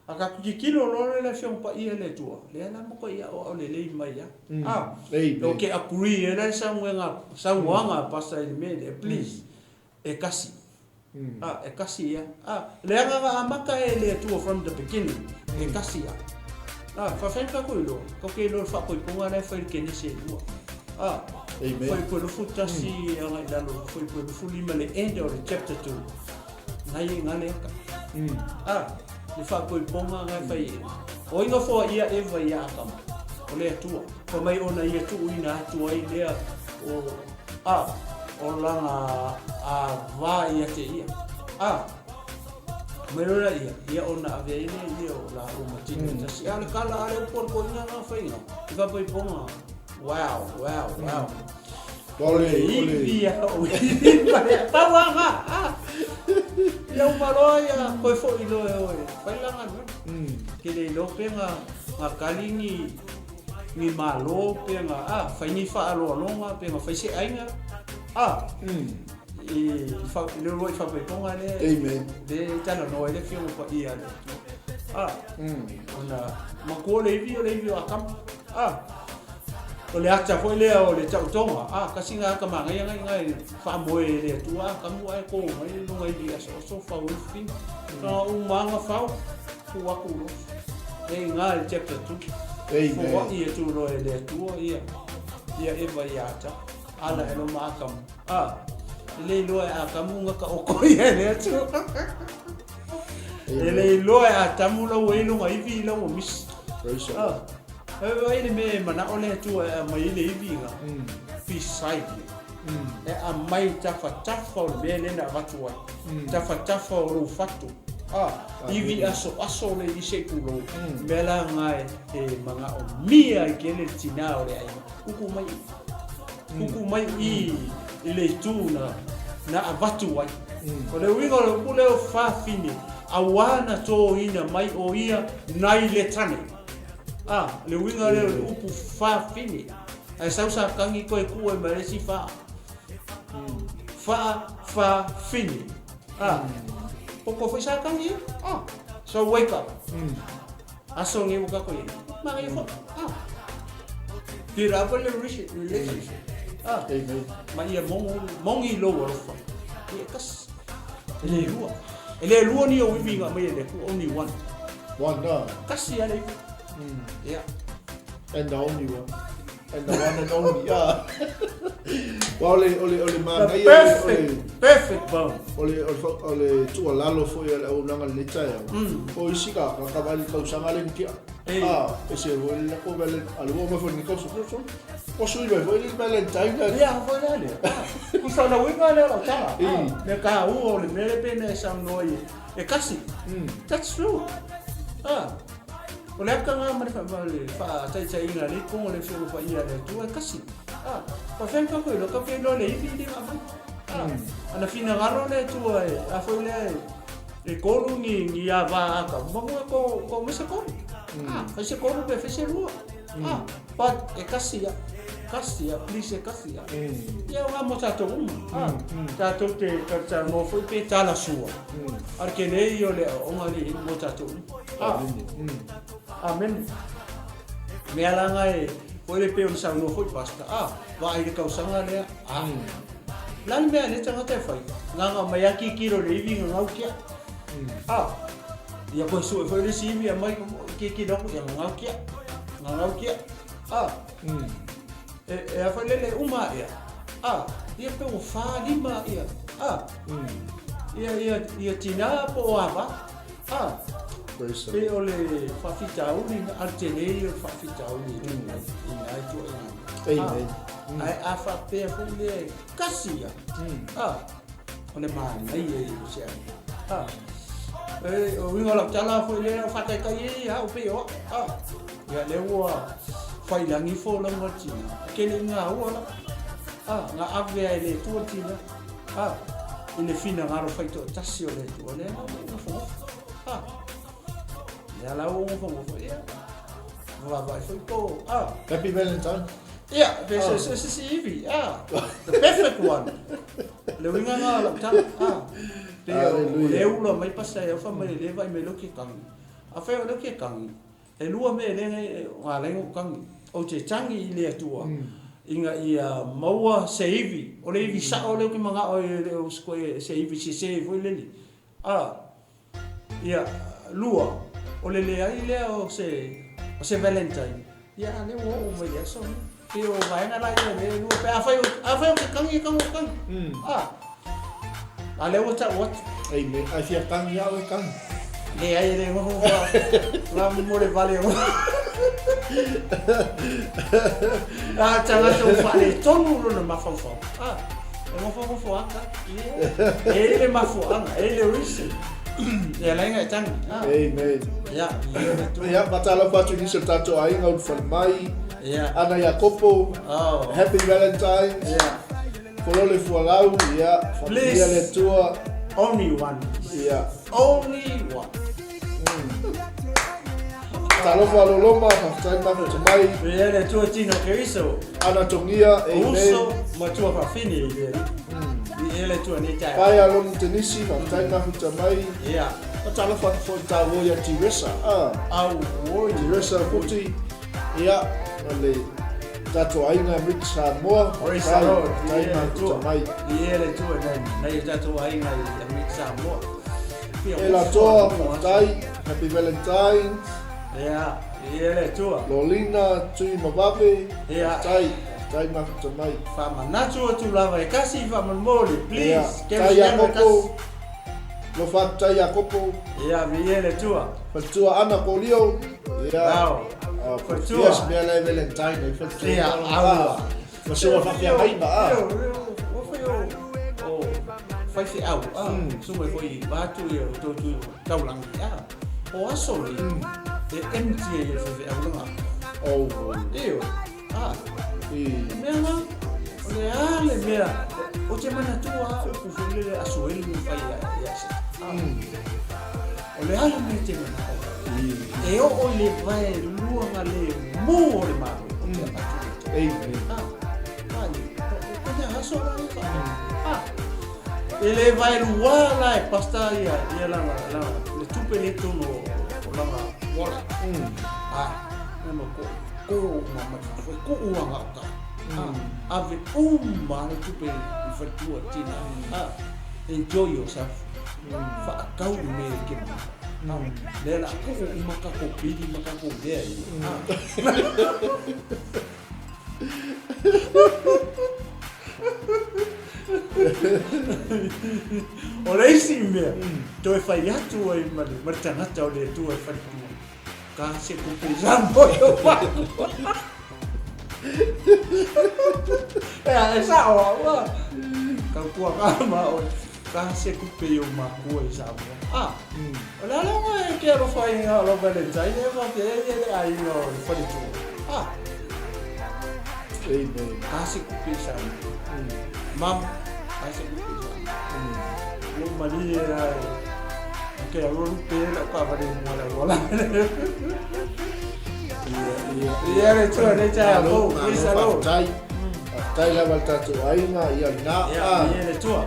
Speaker 2: a ka kikilo loa le Afioga Paia i le Atua, lea la makuai aoao lelei mai a. A, o ke agree ai la le saunoaga, saunoaga a Pastor i le mea lea, please, e kasi. A, e kasi ia. A, le agaga amata e le Atua from the beginning, e kasi ia. A, faafetai ma tatou iloa, tatou te iloa i le faapoipoga la e fai i le Kenese e lua. A, fuaipue 21 agai i lalo, fuaipue 25 le end o le chapter 2. Ngai e ngale aka. A, le faapoipoga nga e fai e. O ai nofoa ia Eva ia Atama? O le Atua. Fai mai ona ia tuuina atu ai lea o, a, o lana a va ia te ia. A, mai loa ia, ia ona ave ai lea ia o la o matino mm. tasi. A le kala a le upu o le koina nga whainga. I faapoipoga. Wow, wow, wow.
Speaker 1: Ole, ole.
Speaker 2: Ivi a o ivi. Pau a nga. Ia uma loa ia koe foʻi loa e o e fai la galuega. Ke le iloa pe ga ga kali ni ni malo pe ga a fai ni faaloaloga pe ga fai se aiga a i fa le uluai faapaipoga lea
Speaker 1: Amen.
Speaker 2: le talanoa ai le Afioga Paia a le Atua. A ona matua le ivi o le ivi o Akama. A O le ata foi lea o le taotoga, a, kasi ga aka manaia ga iga e faamoe e le Atua a kamu ae ko mai le luga ivi asoaso fau ai fafine. Ga uma ga fau, tuu atu loa. E iga i le chapter 2.
Speaker 1: Amen.
Speaker 2: Foai atu loa e le Atua ia, ia Eva ia Atamu. Ala e lo ma Akamu. A, e le iloa e Akamu ga taoto ia e le Atua. E le iloa e Atamu la ua i ai lona ivi la ua misi.
Speaker 1: Praise the Lord.
Speaker 2: E vaai le mea e manao le Atua e aumai ai le ivi ina, beside you. E aumai tafatafa o le mea lea na avatu ai. Tafatafa o lou fatu. Ivi asoaso le i se pulou. Mea la nga e manaomia ai tele le tina o le aiga. Kuku mai i. Kuku mai i i le itu na na avatu ai. O le uiga o le upu lea o fafine, auā na tōina mai o ia nai le tane. A, le uiga lea o le upu fafine. Ae sau sa tangi koe kue ma le isi fa. Fa, fa, fine. A, poko foi sa tangi ia. A, so wake up. Aso nge ua kako ia. Manaia foi. A, tira foi le relationship. A,
Speaker 1: Amen.
Speaker 2: ma ia mongo, mongi lou alofa. Ia e tasi. E le lua. E le lua ni ou iwi nga mai e le Atua, only one.
Speaker 1: One, no.
Speaker 2: Tasi a le iwi. Ia.
Speaker 1: And the only one. And the one and only. Ah. Wa o le o le o le
Speaker 2: The
Speaker 1: manaia o le
Speaker 2: perfect, perfect bone.
Speaker 1: o le o le o le tuualalo foi a le auaunaga i lenei taeao. O isi ka ka ka vaai i le tausaga lea ni tia. Ah, e se foi le lako vale a le ua mai foi ni tausaga. O sui mai foi le Valentine la.
Speaker 2: Ia, foi la lea. Tusa o le uiga lea o lau tala. Me taua o le mea lea pei ona e saunoa ai e kasi. That's true. Ah. O le aka nga ma le faataitaiga a le ipoga o le Afioga Paia a le Atua e kasi. Ah. Faafeai ma tatou iloa, tatou te iloa le ivi le aumai. Ah. Ana finagalo le Atua e, a foi lea e, e tolu ni, ni ava aka, maua ko, ko mai se tolu. Ah, fai se tolu pe fai se lua. Ah, but e kasi ia, kasi ia, please e kasi ia. Ia o nga mo tatou uma. Ah, tatou te talanoa foi pe tala sua. A le tele ia o le aoaoga lea i ai mo tatou uma. Ah, amen. Mea la nga e, foi le pei ona saunoa foi Pastor, ah, vaai i le tausaga lea, ah, la le mea a lea tagata e fai, nganga mai a kikilo i le ivi gagau kia. Ah, ia koe sue foi le isi ivi aumai kikilo aku ia gagau kia, gagau kia. Ah, e, e a foi lele uma ia. Ah, ia pe ua whā lima ia. Ah, ia, ia, ia tina po o ava. Ah,
Speaker 1: Praise the
Speaker 2: pe o le faafitauli a le tele ia o le faafitauli i nai tuaiga mea.
Speaker 1: Amen.
Speaker 2: Ah, ae a faapea foi lea e kasi ia. Ah, o le manaia ia o se aiga. Ah, e, o uiga o lau tala foi lea o faataitai ai ia au pei o au. Ah, ia lea ua faiilagi ifo lau ma le tina. E tele i gaua la. Ah, ga ave ai e le Atua le tina. Ah, i le finagalo faitoatasi o le Atua, lea la ua ou nofonofo. Ah, lea la ua ou nofonofo, ia, vaavaai foi po o, ah.
Speaker 1: Happy Valentine.
Speaker 2: Ia, pe se se se se ivi, ah, the perfect one. Le uiga na o lau tala, ah, pe o le ula mai pasa e ofa mai le vaai mai lou ke tangi. Afai o leu ke tangi, E lua mea e le ala ai ona ou tangi. Ou te tangi i le Atua ina ia maua se ivi, o le ivi sao lea ou te manao ai e le o se ivi sese foi lele. A, ia, lua, o le leai lea o se, o se Valentine, ia a lea ua oo mai le aso lenei. Pei o vaega la ia lea e lua, pe afai, afai ou te tangi e tago ou tangi. A, A lea ua tau atu.
Speaker 1: Amen. Ai fia tangi au e tangi.
Speaker 2: Leai e le noho fa la mo le vale o. A tagata ua faaletonu lona mafaufau. A, e nofonofo aka. Ia. E i le mafuaaga, e i le reason. E ala ai ona e tangi. A.
Speaker 1: Amen.
Speaker 2: Ia, ia le Atua.
Speaker 1: Ia, matalofa atu i nisi o tatou aiga ulufale mai.
Speaker 2: Ia.
Speaker 1: Ana Iakopo.
Speaker 2: Oh.
Speaker 1: Happy Valentine's.
Speaker 2: Ia.
Speaker 1: Folole fualau, ia, faamanuia le Atua.
Speaker 2: Only one.
Speaker 1: Ia.
Speaker 2: Only one.
Speaker 1: Talofa Loloma, faafetai mafuta mai.
Speaker 2: Ia le Atua tino o Keriso.
Speaker 1: Ana Togia, amen.
Speaker 2: Uso ma tua fafine i le Alii. Viia le Atua i lenei taeao.
Speaker 1: Paia Loni Tenisi, faafetai mafuta mai.
Speaker 2: Ia.
Speaker 1: Talofa atu foi i tāua ia Tiresa.
Speaker 2: Auoi.
Speaker 1: Tiresa Futi. Ia, o le tatou aiga Amerika Samoa.
Speaker 2: Praise the Lord.
Speaker 1: Faafetai mafuta mai.
Speaker 2: Viia le Atua i nai o tatou aiga i Amerika Samoa.
Speaker 1: E Latoa, faafetai. Happy Valentine's.
Speaker 2: Ia, viia le Atua.
Speaker 1: Lolina, Tui ma Vave.
Speaker 2: Ia.
Speaker 1: Faafetai, faafetai mafuta mai.
Speaker 2: Faamanatu atu lava e kasi faamolemole, please.
Speaker 1: Ia, Tai Iakopo. Lofa atu Tai Iakopo.
Speaker 2: Ia, viia le Atua.
Speaker 1: Faletua Ana Kolio. Ia.
Speaker 2: Lao. Faletua.
Speaker 1: Yes, mea la e Valentine ai faletua.
Speaker 2: Ia, aua.
Speaker 1: Ma se ua faafeagaiga, a.
Speaker 2: Ua fai o faifeau, a. Sumai foi vaeatu ia o tou tui taulagi, a. O aso nei, e empty ai e le faifeau le gao.
Speaker 1: Oh.
Speaker 2: Ioe, a. Mea na, o le a le mea, ou te manatua a upu foi lele aso elu na fai ia Seta, a. O le a le mea e te manao ai? E oo i le vaeluaga lemu o le Malo, ou te avatu le Atua.
Speaker 1: Amen.
Speaker 2: A, ai, o te aso la e fa. A, e le vaelua la e pasta ia, ia lana, lana, le tupe le tonu o lana wallet. A, e ma ko, ko ma ma foi ko ua ngata. A, ave uma le tupe i faletua tina. A, enjoy yourself. Faatau le mea e te manao. Lea la kuu uma kako pili ma kako mea ia. O le isi mea, toe fai atu ai ma le tagata o le Atua e faletua, ka se kupe i Samoa i o matua. Ea, e sao au, a. Tautua ka ma oe, ka se kupe i o makua i Samoa. A, o le ala ona e ke alofa ai ngā alo Valentine e faapea e le aiga o le faletua. A.
Speaker 1: Amen.
Speaker 2: Ka se kupe i Samoa. Mum, ka se kupe i Samoa. Lou malie la e ke alualu pe lau kaavale i luga o le auala. Ia le Atua nei taeao fou. Praise the Lord.
Speaker 1: Faafetai. Faafetai lava i le tatou aiga, ia lena.
Speaker 2: Ia, ia le Atua.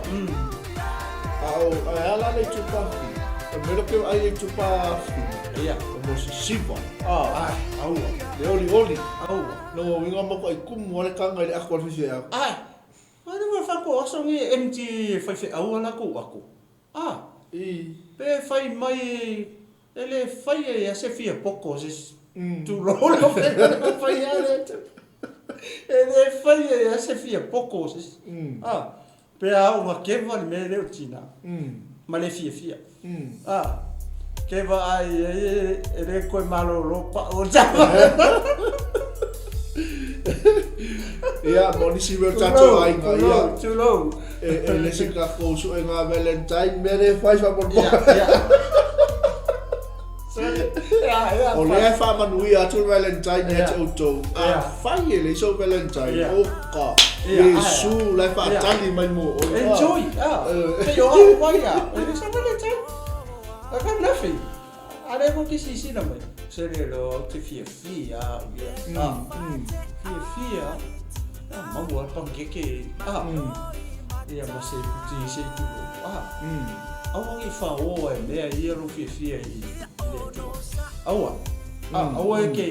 Speaker 1: A o ae a la le itupa fili? O le mea lea ou te vaai i le itupa fili.
Speaker 2: Ia.
Speaker 1: O mo se siva.
Speaker 2: Ai, aua.
Speaker 1: Le olioli.
Speaker 2: Aua.
Speaker 1: Lona uiga matuai kumu lava le taga i le ato a le faifeau.
Speaker 2: Ai, ai le mea faatoa aso nei e empty e faifeau a latou ato. A,
Speaker 1: I.
Speaker 2: pe fai mai e le fai e ia se fia poto se isi. Tulou lau afioga, fai a le E le fai e ia se fia poto se isi. A, pe a oo ina keva le mea lea o tina ma le fiafia. A, keva ai e le koe malolo pao o tama.
Speaker 1: Ia, mo nisi mea o tatou aiga, ia.
Speaker 2: Tulou, tulou.
Speaker 1: E le se tatou suega Valentine, mea le fai faamolemole.
Speaker 2: Ia, ia.
Speaker 1: O lea e faamanuia atu le Valentine ia te outou.
Speaker 2: Ia.
Speaker 1: Afai e leai sou Valentine,
Speaker 2: Ia.
Speaker 1: oka,
Speaker 2: Ia,
Speaker 1: Iesu la e faatali mai mo oe.
Speaker 2: Enjoy, ah. Pei o au mai ia. E le sa Valentine. I got nothing. A lea foi ke silasila mai. Se le loa ou te fiafia au ia. Ah. Fiafia. Ah, maua le panikeke. Ah. Ia ma se kuti se i tulou. Ah. Aua ne i faoa e mea ia lou fiafia i le Atua. Aua. Ah, aua e ke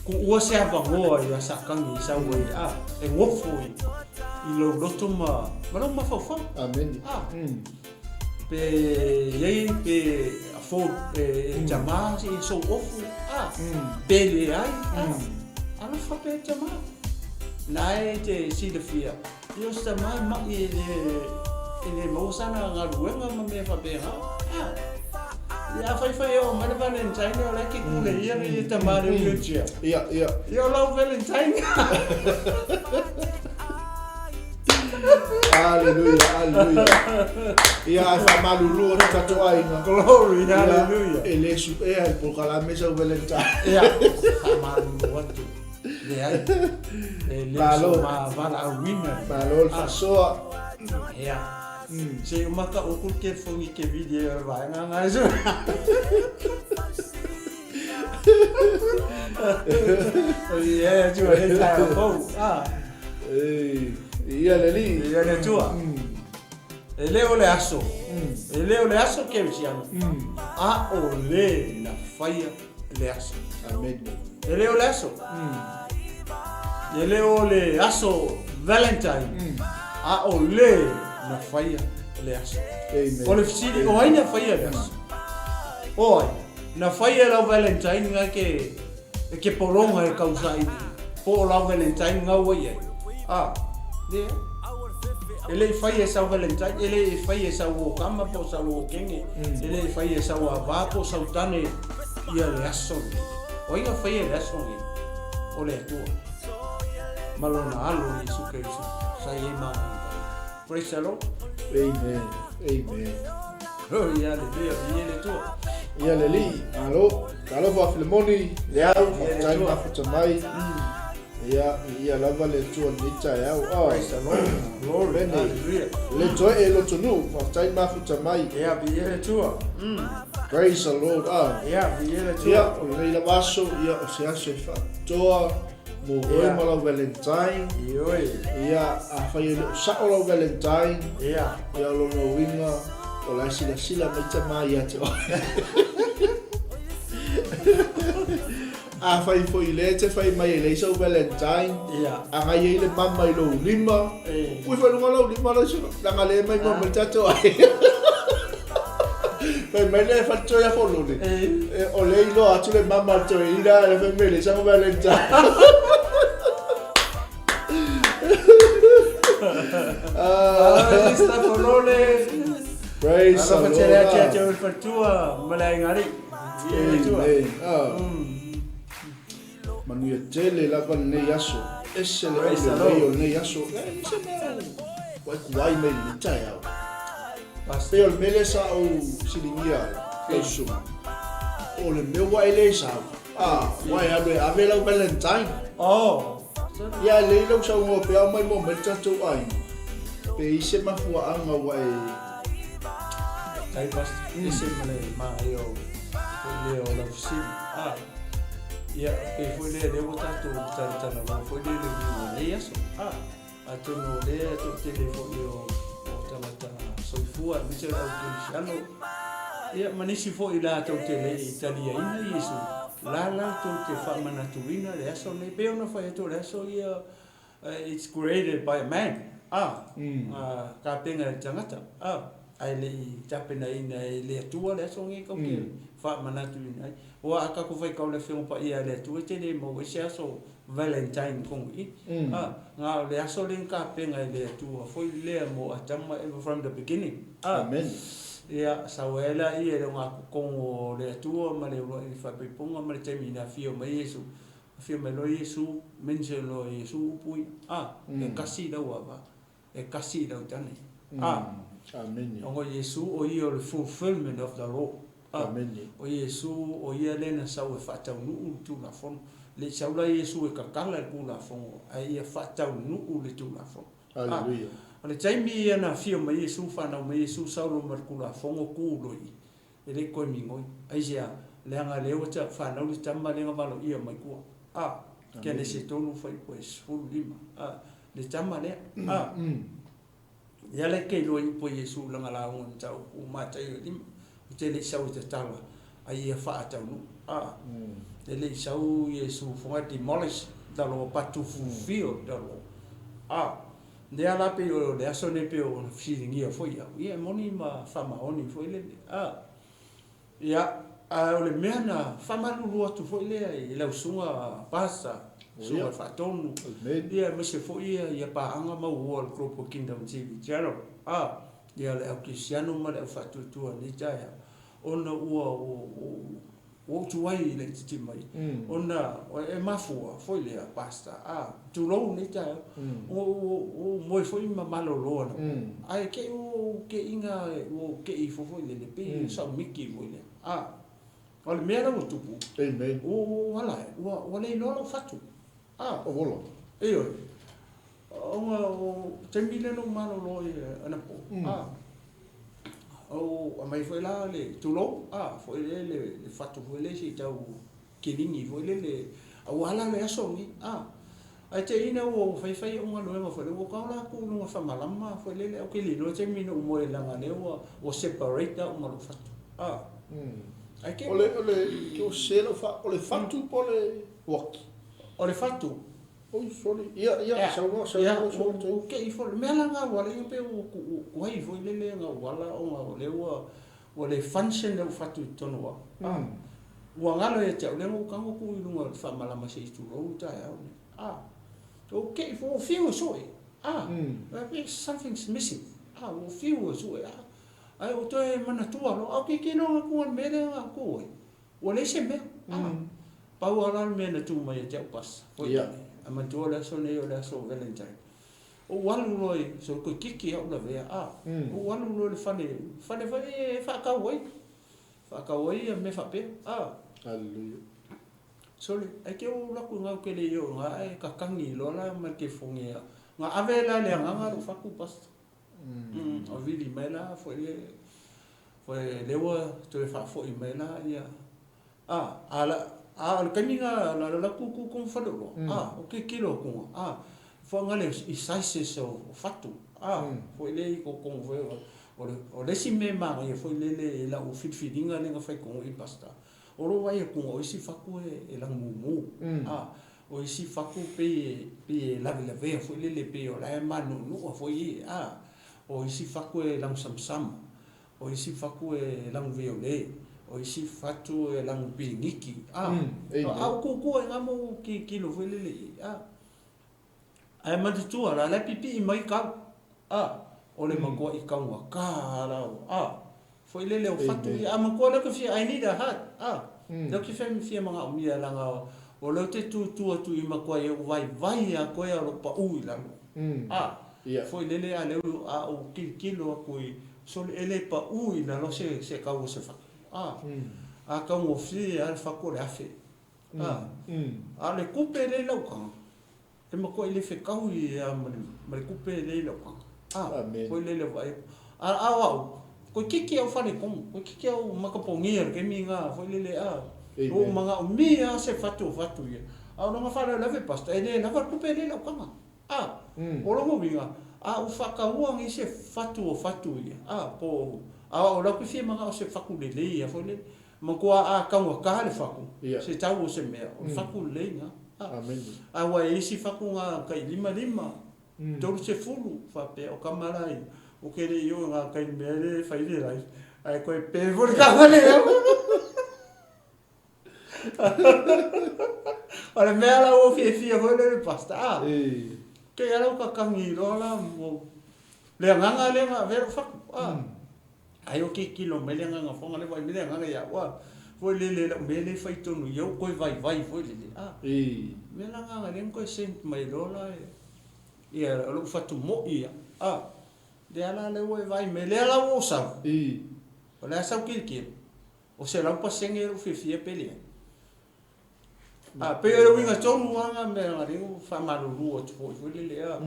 Speaker 2: kuua se avanoa ia Satani i sau ai, ah, e nofo i lou loto ma lou mafaufau.
Speaker 1: Amene.
Speaker 2: Ah. Pe iai pe afford e tama e sou ofu, ah, pe leai, ah, alofa pea tama. Na e te silafia, ia o se tama e ma'i e le maua sana galuega ma mea faapena, ah. Ia afai fai e oo mai le Valentine o la e ke kule ia le tama le wheelchair.
Speaker 1: Ia, ia.
Speaker 2: Ia o lau Valentine.
Speaker 1: Hallelujah, hallelujah. Ia, ae faamalulu atu tatou aiga.
Speaker 2: Glory, hallelujah.
Speaker 1: E le suea i polokalame sau Valentine.
Speaker 2: Ia, faamalulu atu. Leai, e le
Speaker 1: Malo.
Speaker 2: so ma valaauina.
Speaker 1: Malo le faasoa.
Speaker 2: Ia. Se i uma ka uku le telefoni ke video o le vaega nga so. Ia tua le taeao fou. Ah.
Speaker 1: Ei, ia le alii.
Speaker 2: Ia le Atua. E le o le aso. E le o le aso kerisiano. A o le na faia le aso.
Speaker 1: Amen.
Speaker 2: E le o le aso. E le o le aso Valentine. A o le na faia le aso.
Speaker 1: Amen.
Speaker 2: O le fesili, o ai na faia le aso? O ai? Na faia e lau Valentine nga ke e ke pologa e kausaili po o lau Valentine nga ua i ai? A, leai. E le i faia e sau Valentine, e le i faia e sau uokama po o sau uokege, e le i faia e sau avā po o sau tane ia le aso lenei. O ai na faia le aso lenei? O le Atua ma Lona Alo Iesu Keriso sa i ai magaga paia. Praise the Lord.
Speaker 1: Amen. Amen.
Speaker 2: Glory, hallelujah, viia le Atua.
Speaker 1: Ia le Alii, malo. Talofa a Filemoni, Leau, faafetai mafuta mai. Ia, viia lava le Atua i lenei taeao. Oh.
Speaker 2: Praise the Lord. Glory,
Speaker 1: Bene.
Speaker 2: hallelujah.
Speaker 1: Le toe e lotonuu, faafetai mafuta mai.
Speaker 2: Ia, viia le Atua.
Speaker 1: Praise the Lord. Ah.
Speaker 2: Ia, viia le Atua.
Speaker 1: Ia, o lenei lava aso, ia, o se aso e faapitoa mo oe
Speaker 2: Ia.
Speaker 1: ma lau Valentine.
Speaker 2: Ioe.
Speaker 1: Ia, afai e le o sao lau Valentine,
Speaker 2: Ia.
Speaker 1: ia o lona uiga, o la e silasila mai tama ia te oe. Afai foi lea e te fai mai e leai sau Valentine,
Speaker 2: Ia.
Speaker 1: agai ai le mama i lou lima,
Speaker 2: E.
Speaker 1: pui foi luga lou lima lau sino, leaga lea e mai mua mai le tatou aiga. Fai mai lea e faletoe a folole.
Speaker 2: E.
Speaker 1: E, o lea e iloa atu le mama a le toeaina, le fai mai e leai sau Valentine.
Speaker 2: Ah, sista folole.
Speaker 1: Praise the
Speaker 2: Alofa
Speaker 1: Lord.
Speaker 2: tele atu ia te oe le faletua ma le aiga alii. Viia le Atua.
Speaker 1: Amen. Ah. Manuia tele lava lenei aso. Ese le
Speaker 2: Praise the
Speaker 1: aulelei
Speaker 2: Lord.
Speaker 1: o lenei aso. E, se mea ua e kuai mai lenei taeao.
Speaker 2: Pastor.
Speaker 1: Pei o le mea lea sa ou siligia ai, lau susuga, o le mea ua e le sau, ah, ua e alu e ave lau Valentine.
Speaker 2: Oh.
Speaker 1: Ia e lei lau saunoa pea o maimoa mai le tatou aiga, pe i se mafuaaga ua e...
Speaker 2: Tai pastor, ese ma le magaia o foi lea o lau fesili. Ah. Ia, pei foi lea lea ua tatou talatalanoa foi lea i le uiga o lenei aso. Ah. Atonu o lea toatele foi o o tagata soifua aemaise o le au kerisiano, ia ma nisi foi latou te le i taliaina Iesu, la latou te faamanatuina le aso lenei. Pei ona fai atu o le aso ia, it's created by a man, a, tapena e le tagata, a, ae le i tapenaina e le Atua le aso lenei tou te faamanatuina ai. Aua a tatou faitau i le Afioga Paia a le Atua e te le maua ai se aso Valentine kong i. A, na o le aso lea na tapena e le Atua foi lea mo Atama ever from the beginning. A,
Speaker 1: Amen.
Speaker 2: ia, sau ai laia i le ogatotonu o le Atua ma le uluai faaipoipoga ma le taimi na afio mai Iesu. Afio mai loa Iesu, mention loa e Iesu upu ia. A, e kasi lau ava, e kasi i lau tane. A,
Speaker 1: Amene.
Speaker 2: ona o Iesu o ia o le fulfillment of the law. A,
Speaker 1: Amene.
Speaker 2: o Iesu o ia lea na sau e faataunuu le Tulafono. Le i sau la Iesu e kakala le Tulafono, ae ia faataunuu le Tulafono. A,
Speaker 1: Hallelujah.
Speaker 2: o le taimi ia na afio mai Iesu, fanau mai Iesu, sau loa ma le Tulafono tu loa i i, e le i toe migoi. Aisea? Leaga lea ua fanau le tama lea na valoia mai tua. A, Kenese 3 fuaiupu e 15. A, le tama lea. A, ia le ke iloa i upu a Iesu i lana lauga i mataupu o Mataio e lima, ou te le i sau e tatala, a ia faataunuu. A, e le i sau Iesu for I demolish the law but to fulfill the law. A, lea la pei o le aso nei pei ona fesiligia foi au, ia e moni ma faamaoni foi lele. A, Ia, ae o le mea na faamalulu atu foi lea i lau susuga Pastor, susuga Faatonu, ia aemaise foi ia ia paaga mauoa o le Global Kingdom TV Channel, a, ia le au kerisiano ma le au faatuatua i lenei taeao, ona ua ua ou tuai i laitiiti mai, ona e mafua foi lea Pastor, a, tulou lenei taeao, ua ou moe foi ma malolo anapo, ae te i ua ou teiina, ua ou tei ifo foi lele, pei o sau miti foi lea. A, o le mea la ua tupu, ua ou ala ua le iloa lou fatu. A,
Speaker 1: Ola.
Speaker 2: Ioe, ona o taimi lea na ou malolo ai anapo, a, ou aumai foi la le, tulou, a, foi lea le fatu foi lea se i tau kiligi foi lele, aua la le aso lenei, a. Ae te i ina ua fai fai au galuega foi lea, ua tau la atu i luga faamalama foi lele, ae ou te le iloa le taimi na ou moe ai leaga o lea ua separate au ma lou fatu, a. Ae te.
Speaker 1: O le, o le, ke o se lau fa, o le fatu po o le uaki?
Speaker 2: O le fatu.
Speaker 1: Oi, sorry. Ia, ia, saunoa, saunoa, saunoa.
Speaker 2: Ua te i foi, le mea la na ua ala ai pei ua tuai foi lele na ou ala ona o lea ua le function lou fatu i totonu o au. Ua galo ia te au, lea na ou tago tuu i luga o le faamalama se i tulou le taeao lenei. A, ua te i foi, ua fiu e sue. A, something's missing. A, ua fiu e sue. A, ae ua toe manatua loa, a o tilotilo atu i le mea lea na tu ai, ua leai se mea. A, pau lava la le mea na tu mai ia te au pasa, foi lele, a manatua o le aso lenei o le aso o Valentine. Ou alu loa i, so toeitiiti lava ou lavea, a, ou alu loa i le fale, fale foi e faatau ai, faatau ai ia mea faapea, a.
Speaker 1: Hallelujah.
Speaker 2: Sole, ae te ou alu atu i ina ou te le i oo i ina ae tatagi loa la ma le telefoni a, na ave la e le agaga lou fatu pastor. O vili mai la foi le, foi lea ua toe faafoi mai la ia, a, a la, a o le taimi na la la tutu tonu faleoloa, a, o tilotilo atu a, foi na le i sizes o fatu, a, foi lea i totonu foi o le, o le isi mea e manaia foi lele i lau filifiliga lea na fai tonu i pastor, O lou vaai atu o isi fatu e lagimumu, a o isi fatu pei e pei e lavelavea foi lele pei o la e manuunua foi ia, a o isi fatu e lagusamasama, o isi fatu e laguviole, o isi fatu e lagupiniki, a a ua tutu ai lava ma ou tilotilo foi lele i ai, a. Ae manatua la, la e pipii mai kau, a, o le matua'i taugata lava la, a, foi lele o fatu ia, a matua lea ou te fia, I need a heart, a, lea ou te fia manaomia leaga o lea ou te tutu atu i matuai ou vaivai lava koe a o lou pau i lalo, a, foi lele a lea a ou tilotilo atu i, sole e le pau i lalo se kau o se fatu, a, a taugofie lava le fatu o le $1,000. A, a o le tupe lea i lau taga, e matuai le fetaui lava ma le, ma le tupe lea i lau taga. A, foi lele vaai atu. A, a o au, toeitiiti au faletonu, toeitiiti au matapogia i le taimi lena, foi lele, a, ua ou manaomia lava se fatu o fatu ia. A o lona faalavelave Pastor, e le lava le tupe lea i lau taga. A, o lona uiga, a ou faataua nei se fatu o fatu ia, a, po o, a o au ou te fia manao se fatu lelei lava foi lele, Matua a taugata le fatu, se tau o se mea, o le fatu lelei lena. Aua e i ai isi fatu na tai 55, 30, faapea o tama la ia, ou te le i oo i na tai mea lea e fai le live, ae toe pe foi le tama lea. O le mea la ua fiafia foi lea le pastor, a, kei a la ua tatagi loa la, le agaga lea na avea lou fatu, a. Ai o tilotilo mai le agaga fofoga lea vaai mai le agaga ia au a foi lele lau mea lea e fai tonu i au toe vaivai foi lele a mea la agaga lea na toe send mai loa la ia lou fatu moi ia a lea la lea ua e vaai mai lea la ua ou sau o le a sau tilotilo o 100% lou fiafia pe leai. A, pei o le uiga tonu lava lena mea leaga lea ua faamalulu atu foi foi lele a,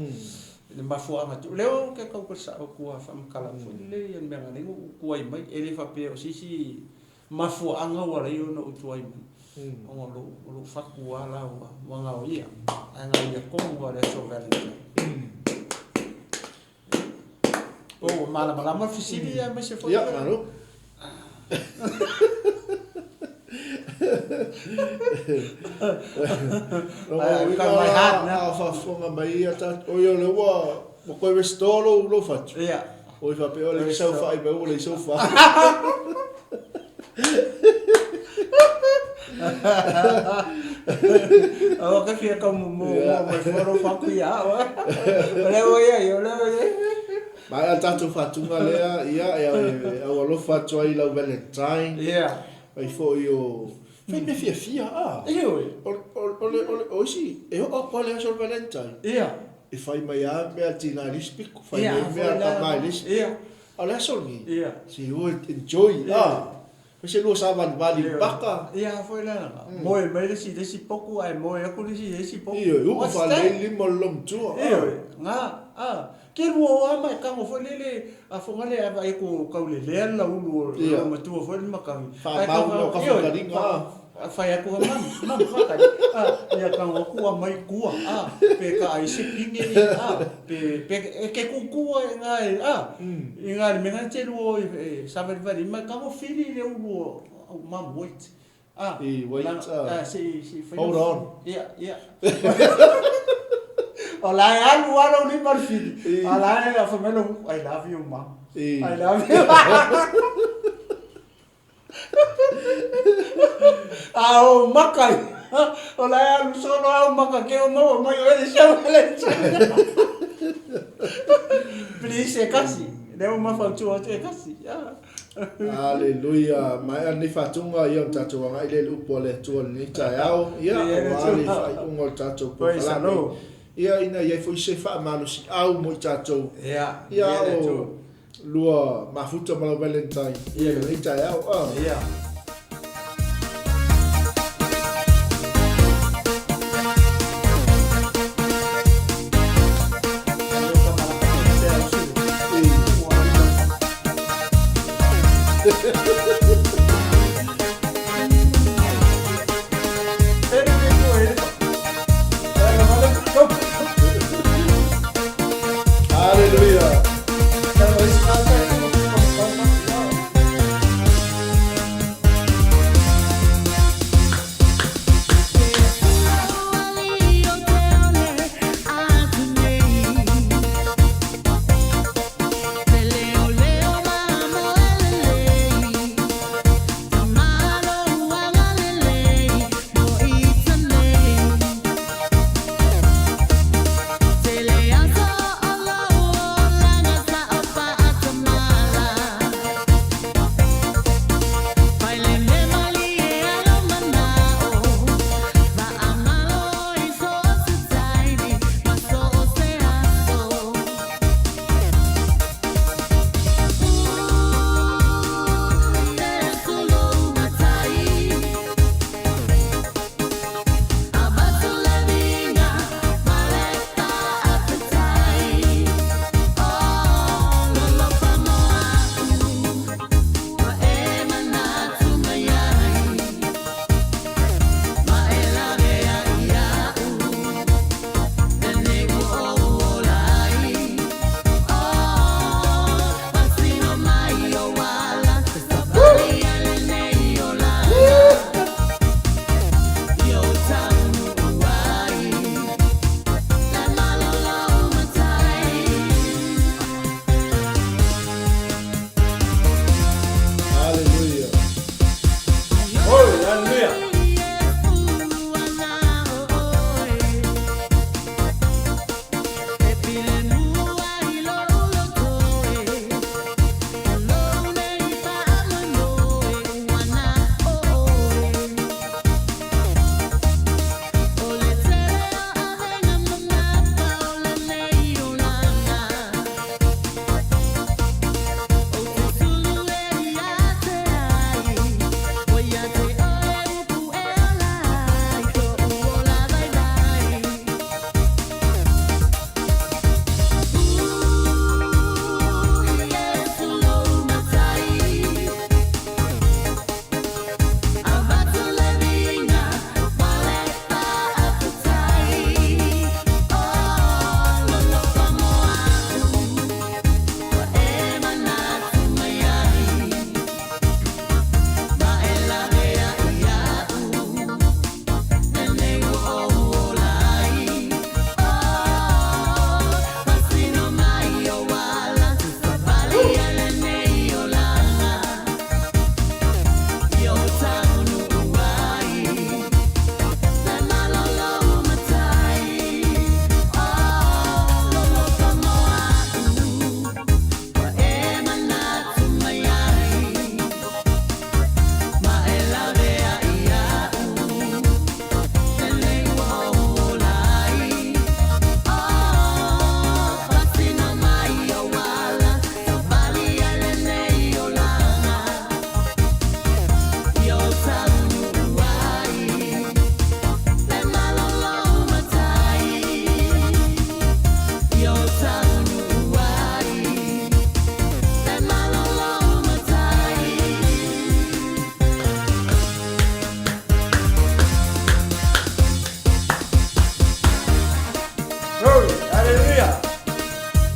Speaker 2: i le mafuaaga tu. Lea ou te tau sao atu a faamatala foi lele ia le mea lea ua ou tuai mai. E le faapea o se isi mafuaaga ua ala ai ona ou tuai mai, ona o lou, o lou fatu lava la ua gaoia, ae gaoia tonu lava i le aso Valentine. Po ua malamalama le fesili aemaise foi.
Speaker 1: Ia, malo. A faafofoga mai ia tatou, oi o lea ua ua toe restore lou lou fatu.
Speaker 2: Ia.
Speaker 1: Oi faapea o le saofai mai ua leai sofa.
Speaker 2: Aua ka fia kau mo mo mai fua lou fatu ia au. O lea ua iai, o lea ua iai.
Speaker 1: Maea le tatou faatuga lea, ia, e au alofa atu ai i lau Valentine.
Speaker 2: Ia.
Speaker 1: Fai foi o... Fai mea fiafia, a.
Speaker 2: Ioe.
Speaker 1: O, o, o, le, o, le, o isi, e oo atu lava le aso o le Valentine.
Speaker 2: Ia.
Speaker 1: E fai mai lava mea a le tina i le isi pito, fai mai mea a le tama i le isi.
Speaker 2: Ia.
Speaker 1: A o le aso lenei,
Speaker 2: Ia.
Speaker 1: se o e enjoy, a. Fai se lua savalivali i le paka.
Speaker 2: Ia, foi la. Moe mai le isi i le isi potu ae moe atu le isi i le isi potu.
Speaker 1: Ioe, upu faalelei lima o le loomatua.
Speaker 2: Ioe, na. A, ke lua o a ma e tago foi lele a foga le a vaai atu tau lelea le laulu o le matua foi le matagi.
Speaker 1: Faamau lau kafukaliga a.
Speaker 2: Fai atu a mam, mam fakali a ia tago atu aumai tua a pe ka ai se pine a pe pe e ke kuku a i nga e a i nga le mea te lua e savalivali ma tago fili le ulu o mam wait.
Speaker 1: Ah, wait,
Speaker 2: se se
Speaker 1: fai. Hold on.
Speaker 2: Ia, ia. O la e alu lava lou lima i le fili, a o la e fai mai lou, I love you mom. I love you. A o maka ia, o la e alu solo au maka ke o maua mai oe le sau le Please e kasi. Lea ua mafautua atu e kasi.
Speaker 1: Aleluia! Maea lenei faatuga, ia ona tatou agai lea i le upu a le Atua i lenei taeao, ia, aua le faaiuga o le tatou polokalame, ia, ina ia i ai foi se faamalosiau mo i tatou, ia, o lua mafuta ma lau Valentine i lenei taeao. Aleluia!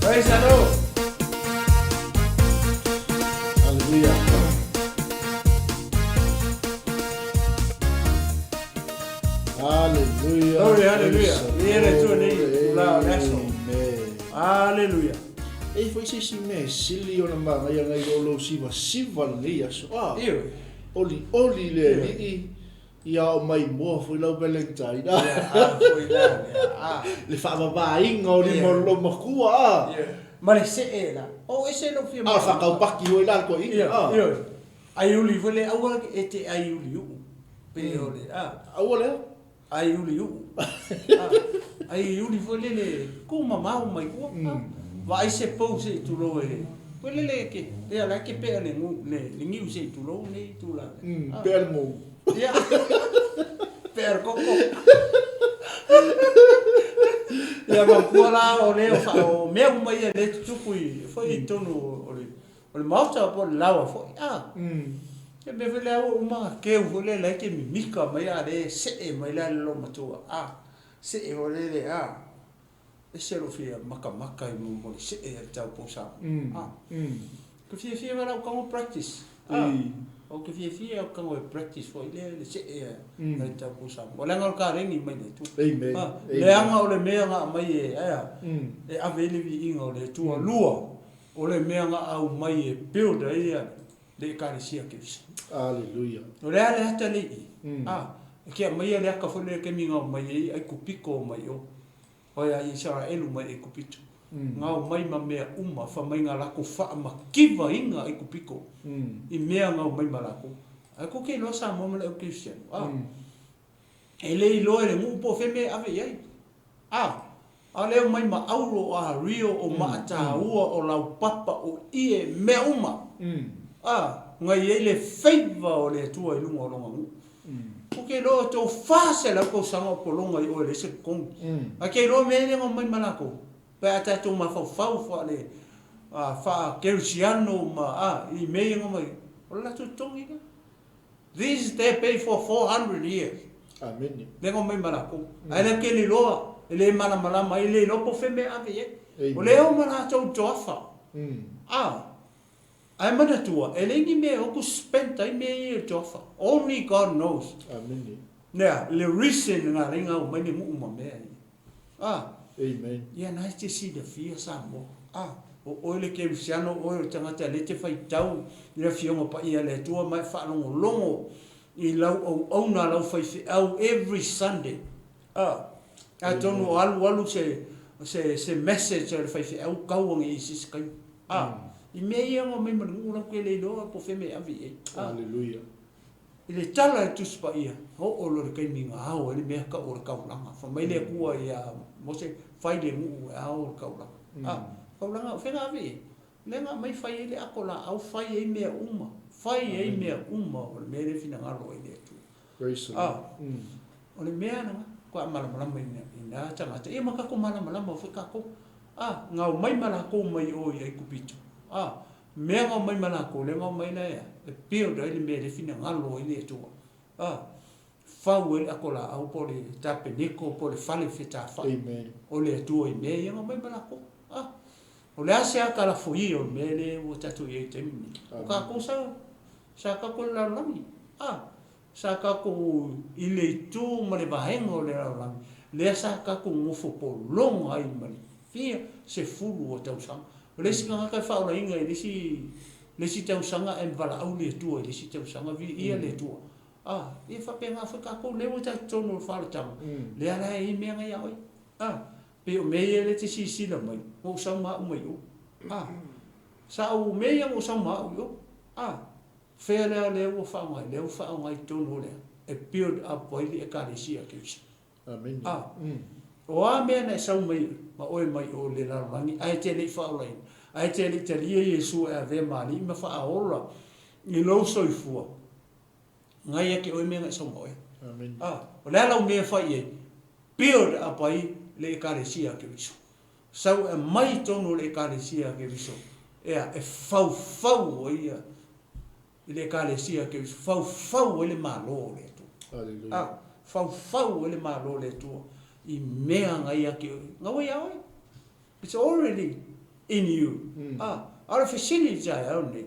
Speaker 2: Praise the Lord.
Speaker 1: Hallelujah. Hallelujah.
Speaker 2: Glory, hallelujah.
Speaker 1: Praise the
Speaker 2: Ia le Atua
Speaker 1: Lord.
Speaker 2: nei, tula o le aso.
Speaker 1: Amen.
Speaker 2: Hallelujah.
Speaker 1: E foi se isi mea e sili ona magaia nai lo lou sivasiva lenei aso. Ah,
Speaker 2: Ioe.
Speaker 1: oli oli le
Speaker 2: Ioe.
Speaker 1: alii ia o mai moa foi lau Valentine. Ah,
Speaker 2: Ia, a foi la lea. Ah.
Speaker 1: le faavavāiga o lima o
Speaker 2: Ioe.
Speaker 1: lou makua a.
Speaker 2: Ioe. Ma le see la. O ese lou fia
Speaker 1: A o le faakaupaki foi la le toeaina
Speaker 2: Ioe,
Speaker 1: a.
Speaker 2: ioe. Ai uli foi le aua e te ai uli uu. Pe o le a.
Speaker 1: Aua lea.
Speaker 2: Ai uli uu. Ah, Ai uli foi lele ku mamao mai ua. Ah. Vaai se pou se i tulou e. Foi lele ke lea la ke pea le ngu le le ngiu se i tulou nei tula. Ah.
Speaker 1: Pea le ngou.
Speaker 2: Ia. Pea le koko. Ia ma kua la o le o fa o mea uma ia le tutupu i foi i tonu o le o le maota po o le laoa foi. Ah. Ia mea foi lea ua uma keu foi lea lai ke mimika mai a le see mai la le loumatua. Ah. See foi lele ah. Ese lou fia makamaka i mo le see a le taupou Samoa. Ah. Ke fiafia ma lau kago practice. Ah. O ke fiafia au kago e practice foi lea le see a le taupou Samoa. O leaga o le kalegi mai le Atua.
Speaker 1: Amen.
Speaker 2: Ah.
Speaker 1: Amen.
Speaker 2: Leaga o le mea na aumai e aea e ave ai le viiga o le Atua. Lua, o le mea na aumai e build ai ia le ekalesia Keriso.
Speaker 1: Hallelujah.
Speaker 2: O le a le ata nei i? Ah, e ke aumaia le aka foi lea taimi na omai ai Aikupito mai o. Oi a Isaraelu mai Aikupito. Na omai ma mea uma, fai mai na lakou faamakivaina Aikupito i mea na omai ma lakou. Ae kou ke iloa Samoa ma le au Kerisiano. Ah, e le iloa e le nuu po o fea mea e ave i ai. Ah, a o le omai ma auro, o ario, o maataua, o laupapa, o ie, mea uma. Ah, na i ai le favour o le Atua i luga o lona nuu. Ou te iloa o tou 400 tausaga o pologa i o e leai se totogi. Ae te iloa mea ia na omai ma latou, pe a tatou mafaufau faale faa-kerisiano ma a i mea ia na omai, o le latou totogi lea. These they pay for 400 years.
Speaker 1: Amene.
Speaker 2: Lea na omai ma latou. Ae le tele loa, e le malamalama ai, e le iloa po o fea mea e ave i ai. O lea e o ma latou i toafa. A, ae manatua, e leai ni mea e o atu spent ai mea ia i le toafa. Only God knows.
Speaker 1: Amene.
Speaker 2: Nea, le reason na ala ai na omai le nuu ma mea ia. A,
Speaker 1: Amen.
Speaker 2: ia na e te silafia Samoa. A, o oe le kerisiano, o oe o le tagata lea e te faitau i le Afioga Paia a le Atua ma e faalogologo i lau auauna, lau faifeau every Sunday. A, atonu o alualu se, se, se message a le faifeau tau ane i se isi taimi. A, i mea ia na omai ma le nuu latou te le iloa po o fea mea e ave i ai. A.
Speaker 1: Hallelujah.
Speaker 2: I le tala a le Tusi Paia, oo loa le taimi na ao ai le mea tau o le taulaga. Fai mai le Atua iā Mose, Fai le nuu e ao le taulaga. A, taulaga, o fea na ave i ai? Lea na aumai fai ai le ato laau, fai ai mea uma, fai ai mea uma o le mea lea e finagalo ai le Atua. A, o le mea lena, faatoa malamalama i na tagata, ia ma tatou malamalama foi tatou. A, na omai ma latou mai o i Aikupito. A, mea na omai ma latou, lea na omai la e a? E build ai le mea lea e finagalo ai le Atua. A, fau ai le ato laau po o le tapeneko po o le fale fetafai o le Atua i mea ia na omai ma latou. A, o le a se ata lafoia o le mea lea ua tatou i ai i le taimi lenei? O tatou sa, sa tatou i le lalolagi. A, Sa tatou i le itu ma le vaega o le lalolagi lea sa tatou nofo pologa ai ma le fia sefulu o tausaga. O le isi tagata e faaolaina i le isi le isi tausaga ae valaau le Atua i le isi tausaga, viia le Atua. A, ia faapena foi tatou lea ua tatou totonu o le faalataga, lea la e i ai mea na ia oe. A, pei o mea ia lea e te silasila mai, na ou sau ma au mai o. A, sa ou mea ia na ou sau ma au i o. A, Fea lea lea ua faaaoga ai? Lea ua faaaoga ai i totonu o le e build up ai le Ekalesia a Keriso.
Speaker 1: Amene.
Speaker 2: A, o a mea na e sau mai ma oe mai o le lalolagi ae te le i faaolaina, ae te le i talia Iesu e avea ma Alii ma faaola i lou soifua, ngai ia te oe mea na e sau ma oe.
Speaker 1: Amene.
Speaker 2: A, o le a lau mea e fai i ai? Build up ai le Ekalesia a Keriso. Sau e aumai i totonu o le Ekalesia a Keriso, ea, e faufau ai ia i le Ekalesia a Keriso, faufau ai le Malo o le Atua.
Speaker 1: Hallelujah.
Speaker 2: A, faufau ai le Malo o le Atua i mea na ia te oe. Na ua ia oe. It's already. in you. A, a o le fesili i le taeao lenei,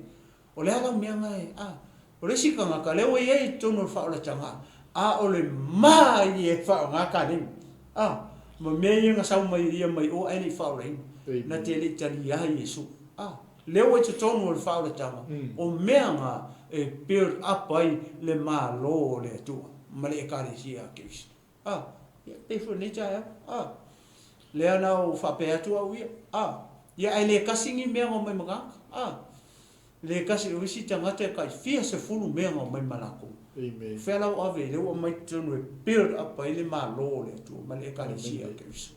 Speaker 2: o le a lau mea na e, a, o le isi tagata lea ua i ai i totonu o le faaolataga, a o le ma ia e faaaoga kaleni, a, ma mea ia na sau mai e ia mai o ae le i faaolaina, na te le i talia Iesu. A, lea ua i totonu o le faaolataga, o mea na e build up ai le Malo o le Atua ma le Ekalesia a Keriso. A, ia, pei foi lenei taeao. A, lea na ou faapea atu au ia. A, ia ae le tasi ni mea na omai ma tagata. A, le tasi, o isi tagata e tai fia sefulu mea na omai ma latou.
Speaker 1: Amen.
Speaker 2: Fea la ua ave, lea ua aumai totonu e build up ai le Malo o le Atua ma le Ekalesia a Keriso.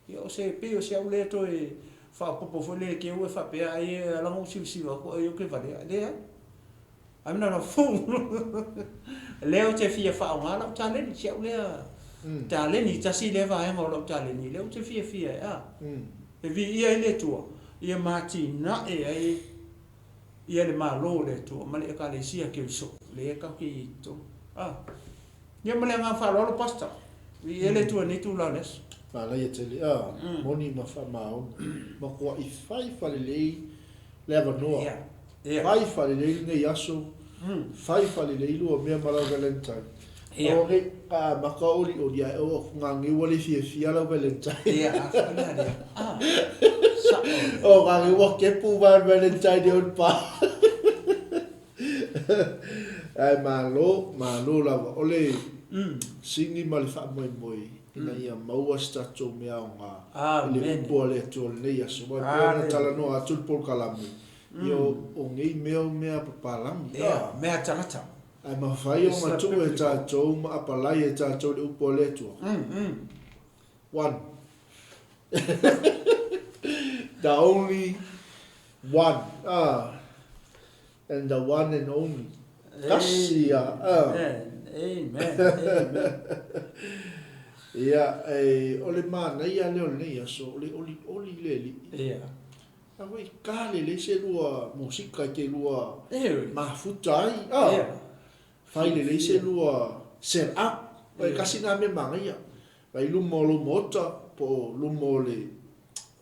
Speaker 2: Ia o se, pei o se au lea toe faaopoopo foi lea te ua e faapea ai e ala ona ou sivasiva atu ai ou te valea. Leai. I'm not a fool. Lea ou te fia faaaoga lau taleni, si au lea taleni, tasi lea vaega o lau taleni, lea ou te fiafia ai, a. E viia ai le Atua, ia ma atinae ai ia le Malo o le Atua ma le Ekalesia Keriso, lea tatou te i ai i totonu. A. Ia ma le agaga faaaloalo Pastor. Viia le Atua i lenei itula o le aso.
Speaker 1: Manaia tele, a, moni ma faamaoni. Matuai fai falelei le avanoa.
Speaker 2: Ia. Ia.
Speaker 1: Fai falelei lenei aso, fai falelei lua mea ma lau Valentine.
Speaker 2: Ia.
Speaker 1: Aua nei a amata olioli ae oo atu gageu ua le fiafia lau Valentine.
Speaker 2: Ia, a foi lea lea. A, sa'o lea.
Speaker 1: O gageu ua kepu ma le Valentine e on pa. Ae malo, malo lava. O le sini ma le faamoemoe ina ia maua se tatou mea aoga i le upu a le Atua i lenei aso. Aua e pei ona talanoa atu le polokalame, ia o nei mea o mea papalagi.
Speaker 2: Ia, mea tagata.
Speaker 1: Ae mafai ona tuu e tatou ma apalai e tatou le upu a le Atua. One. The only one. Ah. And the one and only. Tasi ia. Ah.
Speaker 2: Amen. Amen.
Speaker 1: Ia, e, o le manaia lea o lenei aso, o le olioli le alii.
Speaker 2: Ia.
Speaker 1: A ua i ka lelei se lua musika i te lua
Speaker 2: Ioe.
Speaker 1: mafuta ai. Ah.
Speaker 2: Ia.
Speaker 1: Fai lelei se lua set up. E kasi nā mea manaia. Vai luma o lou maota, po o luma o le,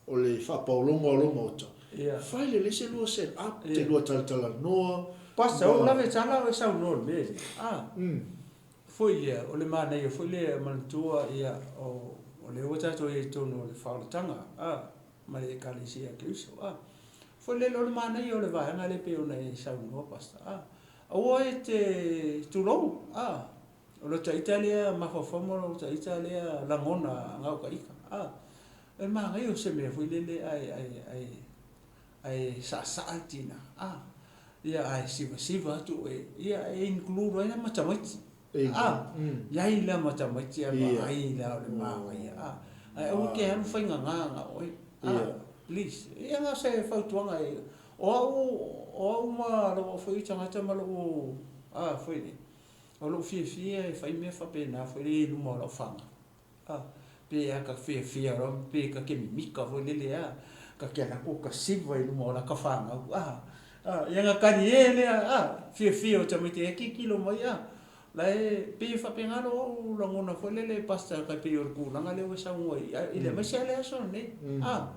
Speaker 1: o le faapaologa o lou maota.
Speaker 2: Ia.
Speaker 1: Fai lelei se lua set up,
Speaker 2: Ia.
Speaker 1: te lua talatalanoa.
Speaker 2: Pastor, o lave tala o e saunoa i le mea lea. Ah. Foi lea, o le manaia foi lea e manatua, ia, o, o lea ua tatou i ai i totonu o le faaolataga, ah, ma le Ekalesia a Keriso, ah. Foi lele o le manaia o le vaega lea pei ona e saunoa, Pastor, ah. Aua e te tulou, ah. O lota ita lea mafaufau ma lota ita lea lagona na o ka ika, ah. E manaia o se mea foi lele ae, ae, ae, ae saasaa le tina, ah. Ia ae sivasiva atu oe, ia e include ai la ma tamaiti. Ah, iai la ma tamaiti ae vaai la o le manaia, ah. Ae aua ke alu faigagā na oe, ah, please. Ia na o se fautuaga e, o au, o au ma lou au foi tagata ma lou, ah, foi lea. O lou fiafia e fai mea faapena foi lea i luma o lau fanau. A, pe a ka fiafia loa pe ka ke mimika foi lele a, ka ke alu atu ka siva i luma o laka fanau. A, a, ia na kali e lea, a, fiafia o tamaiti e kikilo mai, a, la e, pei e faapena lou au lagona foi lele Pastor kai pei o le tulaga lea ua e saunoa ai i le aemaise lava le aso lenei. A.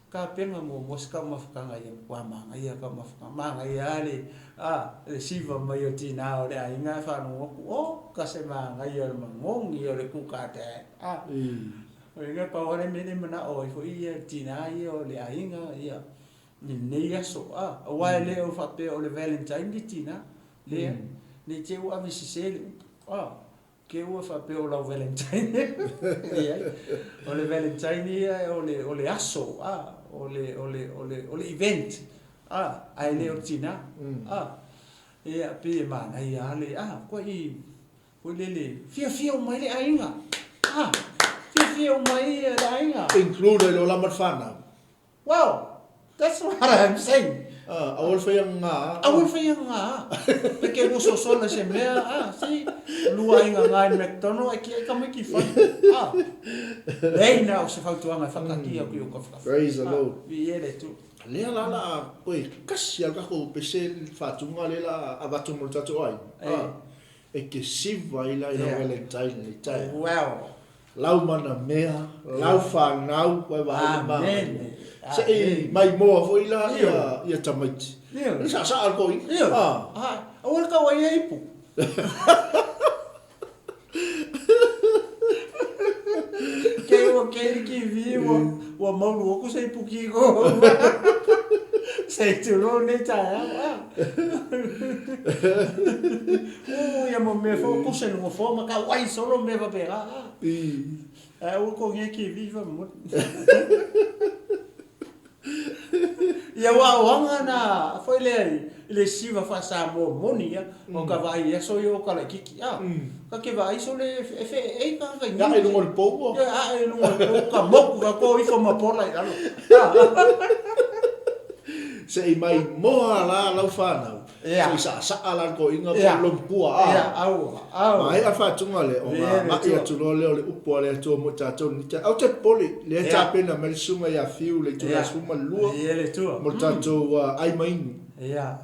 Speaker 2: Kapena muamua se taumafataga ia matua manaia taumafataga, manaia lava le, a, le siva mai o tina o le aiga ae faalogo atu, o, ka se manaia o le manogi o le kuka dad, a. O le mea pau lava le mea lea e manao ai foi ia tina ia o le aiga ia i lenei aso, a, aua e le o faapea o le Valentine le tina, leai, ne i te i ua avesese le upu, a. Ke ua faapea o lau Valentine. Leai. O le Valentine ia o le, o le aso, a, o le, o le, o le, o le event, a, ae le o le tina. A, ia, pei e manaia lava le, a, koe foi lele, fiafia uma ai le aiga. A, fiafia uma ai le aiga.
Speaker 1: Include ai loa la ma le fanau.
Speaker 2: Well, that's what I'm saying.
Speaker 1: Ah, aua le faia gagā.
Speaker 2: Aua le faia gagā. Pe ke ososola se mea, ah, see, lua ai gagā i McDonald, ai ki ai tamaiti i whai. Ah, leai na o se fautuaga e whakakī aku i o kawhakawha.
Speaker 1: Praise the Lord.
Speaker 2: Ah, viia le Atua.
Speaker 1: Lea la la a koe kasi a le tatou pese faatuga lea la avatu mo le tatou aiga. Ah, e ke siva ai la i lau Valentine nei taeao.
Speaker 2: Well.
Speaker 1: Lau mana mea, lau whanau, koe vaai le
Speaker 2: Amene.
Speaker 1: Se i maimoa foi la ia ia tamaiti. Ioe. E saasaa le toeaina.
Speaker 2: Ioe. Ah. Aua le tau ai ia ipu. Kei ua kei le kivi ua ua maulu atu se ipu kiko. Se i tulou lenei taeao. Ah. Uu ia ma mea foi o kose le nofoa ma tau ai solo mea faapena. Ah. Ae aua togia kivi faamolemole. Ia ua aoaga na foi lea i le siva faa-Samoa moni ia, o ka vaai i aso ia o ka laitiiti. A, ka te vaai sole e feeei tagata i
Speaker 1: Ae i luga o le pou
Speaker 2: ua. Ia, ae i luga o le pou, ka moku ka ko ifo ma pola i lalo.
Speaker 1: Se i mai moa la lau whanau.
Speaker 2: Ia.
Speaker 1: Se i saasaa la le toeaina po
Speaker 2: Ia.
Speaker 1: o lomupua a.
Speaker 2: Ia, aua, aua.
Speaker 1: Maea faatuga lea, ona
Speaker 2: Ia, le
Speaker 1: agai
Speaker 2: Atua.
Speaker 1: atu loa lea o le upu a le Atua mo i tatou lenei taeao. Ou te popole, lea e
Speaker 2: Ia.
Speaker 1: tapena mai le susuga ia Fiu le itula
Speaker 2: Ia.
Speaker 1: 12
Speaker 2: Ia, le Atua.
Speaker 1: mo le tatou ai ma inu.
Speaker 2: Ia.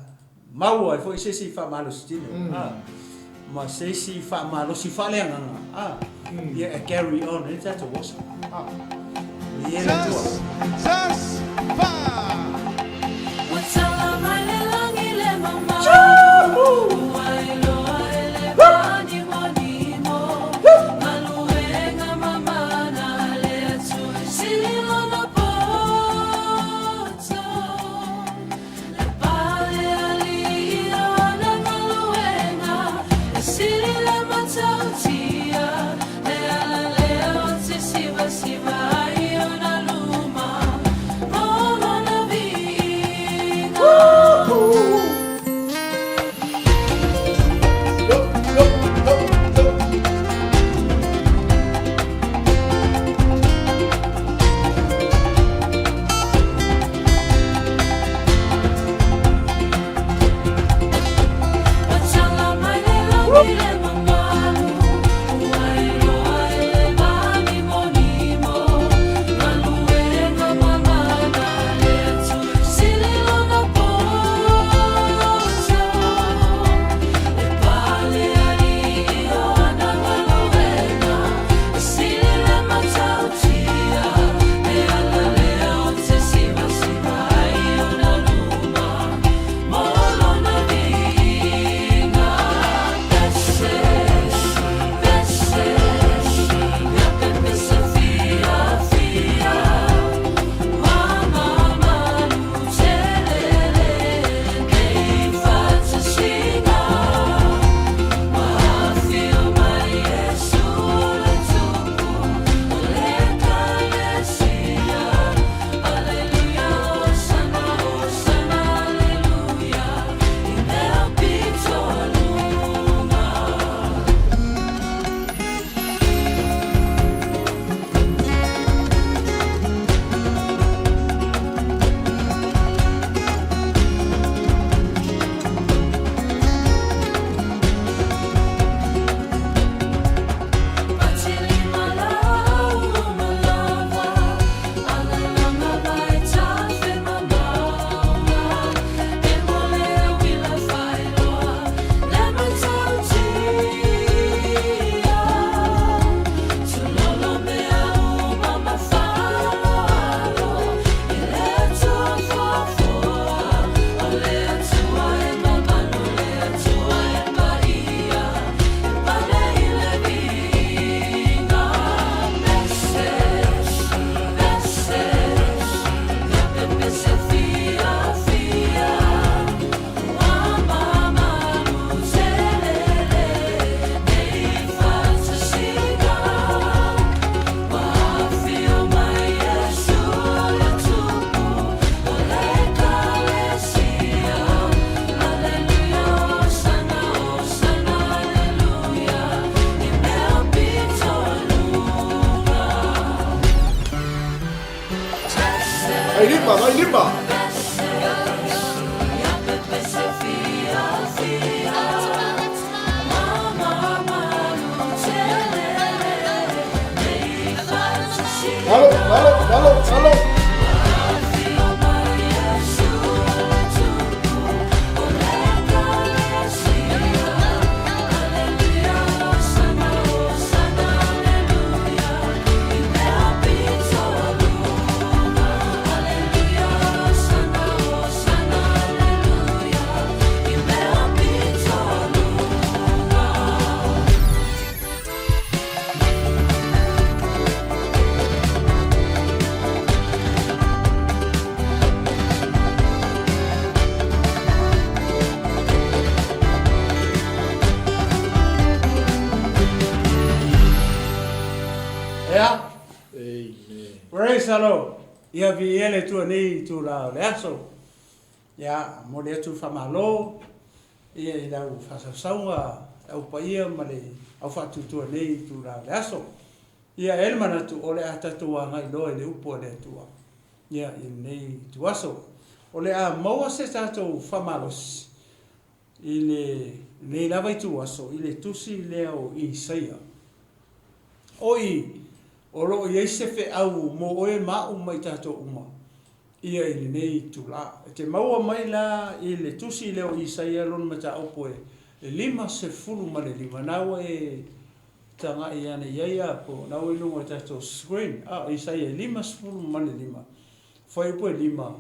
Speaker 2: Maua ai foi se isi faamalosi tino, a, ma se isi faamalosi faaleagaga, a, ia e carry on ai le tatou osa, a. Ia le Atua.
Speaker 1: Vai lima, vai lima! Alo, alo, alo, alo!
Speaker 2: Praise the Lord. Ia viia le Atua nei itula o le aso. Ia, momoli atu le faamalo ia i lau faasausauga, le au paia ma le au faatuatua nei itula o le aso. Ia, e i ai le manatu o le a tatou agai loa i le upu a le Atua ia i lenei ituaso. O le a maua se tatou faamalosi i lenei lava ituaso i le tusi lea o Isaia. O i, o lo o i ai se feau mo oe ma a'u ma i tatou uma ia i lenei itula. E te maua mai la i le tusi lea o Isaia lona mataupu e 55, na ua e tagai ane i ai a po o na ua i luga o le tatou screen, a o Isaia 55, fuaiupu e 5,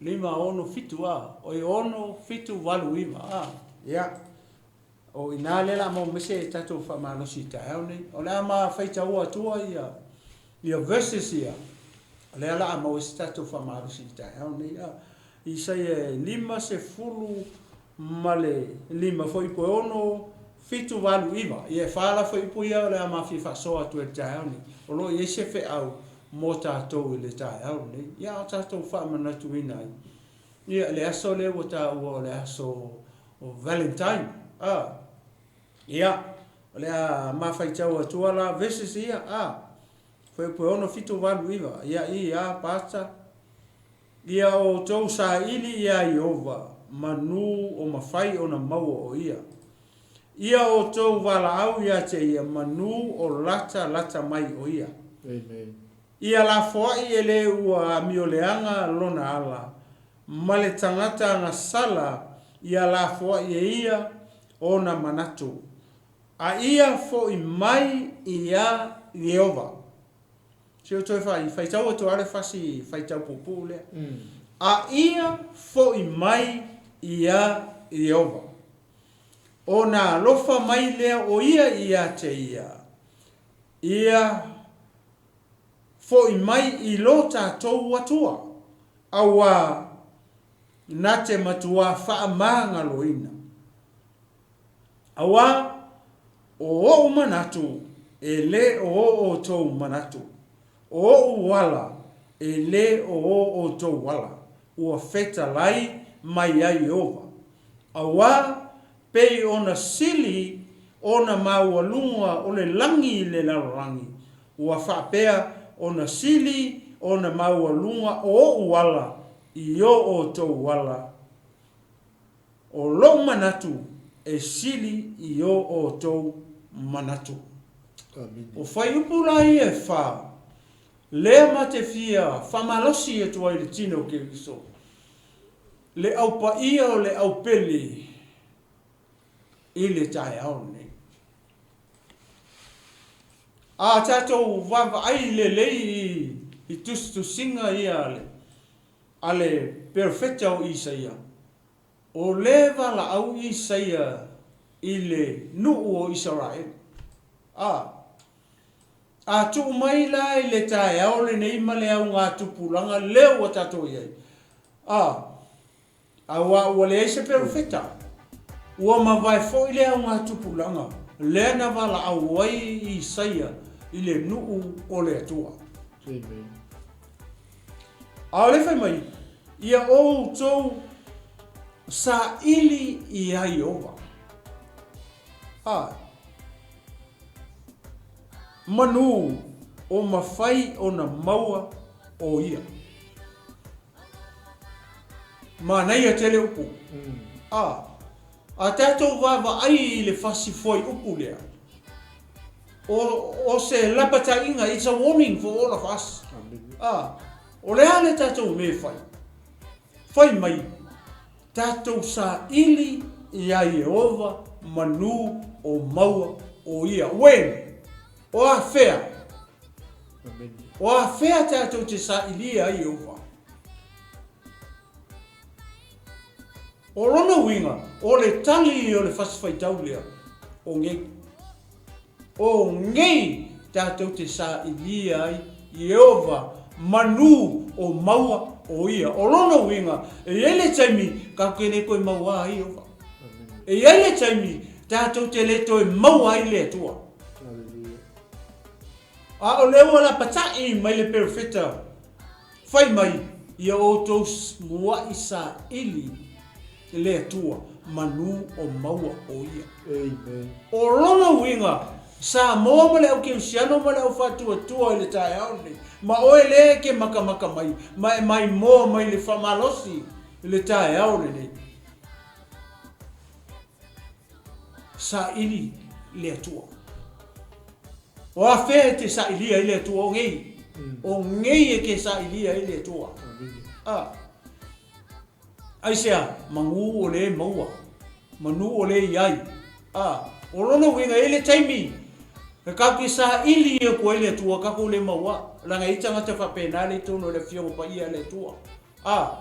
Speaker 2: 5, 6, 7, a, oi 6, 7, 8, 9, a, ia. O i ina lea o le a maua mai se tatou faamalosi i le taeao nei. O le a ma faitaua atua ia, ia verses ia, o lea o le a maua ai se tatou faamalosi i le taeao nei. A, Isaia e 55 fuaiupu e 6, 7, 8, 9. Ia e fa la fuaiupu ia o le a ma fia faasoa atu ai i le taeao nei. O lo o i ai se feau mo tatou i le taeao lenei. Ia a o tatou faamanatuina ai Ia, le aso lea ua taua o le aso o Valentine. A, ia, o le a ma faitau atua la verses ia, a, fuaiupu e 6, 7, 8, 9, ia, i, a, pasta, Ia outou saili iā Ieova, manu o mafai ona maua o ia. Ia outou valaau ia te ia, manu o lata lata mai o ia.
Speaker 1: Amen.
Speaker 2: Ia lafoai e le ua amioleaga lona ala, ma le tagata agasala ia lafoai e ia ona manatu, a ia fo'i mai iā Ieova. Se i toe faitau atu lava le fasi faitau puupuu lea. A ia fo'i mai iā Ieova, ona alofa mai lea o ia ia te ia, ia Fo'i mai i lo tatou Atua, auā na te matuā faamagaloina. Auā, o o'u manatu e lē o ō outou manatu, o o'u ala e lē o ō outou ala, ua fetalai mai ai Ieova. Auā, pei ona sili ona maualuga o le lagi i le lalolagi, ua faapea ona sili ona maualuga o o'u ala i o outou ala, o lo'u manatu e sili i o outou manatu. O fuaiupu la ia e fa, lea ma te fia faamalosi atu ai i le tino o Keriso, le au paia o le au pele i le taeao lenei. A tatou vaavaai lelei i tusitusiga ia a le perofeta o Isaia, o lea valaau Isaia i le nuu o Isaraelu. A, a tuu mai la i le taeao lenei ma le augatupulaga lea ua tatou i ai, a, Aua ua leai se perofeta, ua mavae foi le augatupulaga lea na valaau ai Isaia i le nuu o le Atua.
Speaker 1: Amen.
Speaker 2: A o le fai mai, ia outou saili iā Ieova. A, manu o mafai ona maua o ia. Manaia tele upu. A, a tatou vaavaai i le fasi fuaiupu lea, o, o se lapataiga, it's a warning for all of us. A, o le a le tatou mea e fai? Fai mai, tatou saili iā Ieova manu o maua o ia. When? O afea? O afea tatou te sailia ai Ieova? O lona uiga, o le tali o le fasi faitau lea, o nei. O nei tatou te sailia ai Ieova manu o maua o ia. O lona uiga, e i ai le taimi tatou te le toe maua ai Ieova. E i ai le taimi tatou te le toe maua ai le Atua. A o lea ua lapataʻi mai le perofeta, fai mai, Ia outou muaʻi saili i le Atua, manu o maua o Ia.
Speaker 1: Amen.
Speaker 2: O lona uiga, Samoa ma le au Kerisiano ma le au faatuatua i le taeao lenei, ma oe lea e ke makamaka mai, ma e maimoa mai le faamalosi i le taeao lenei. Saili le Atua. O afea e te sailia ai le Atua? O nei. O nei e te sailia ai le Atua. A. Aisea? Manu o le maua. Manu o le iai. A. O lona uiga e i ai le taimi e tatou te saili atu ai le Atua tatou le maua. Leaga e i ai tagata faapena le i totonu o le Afioga Paia a le Atua. A.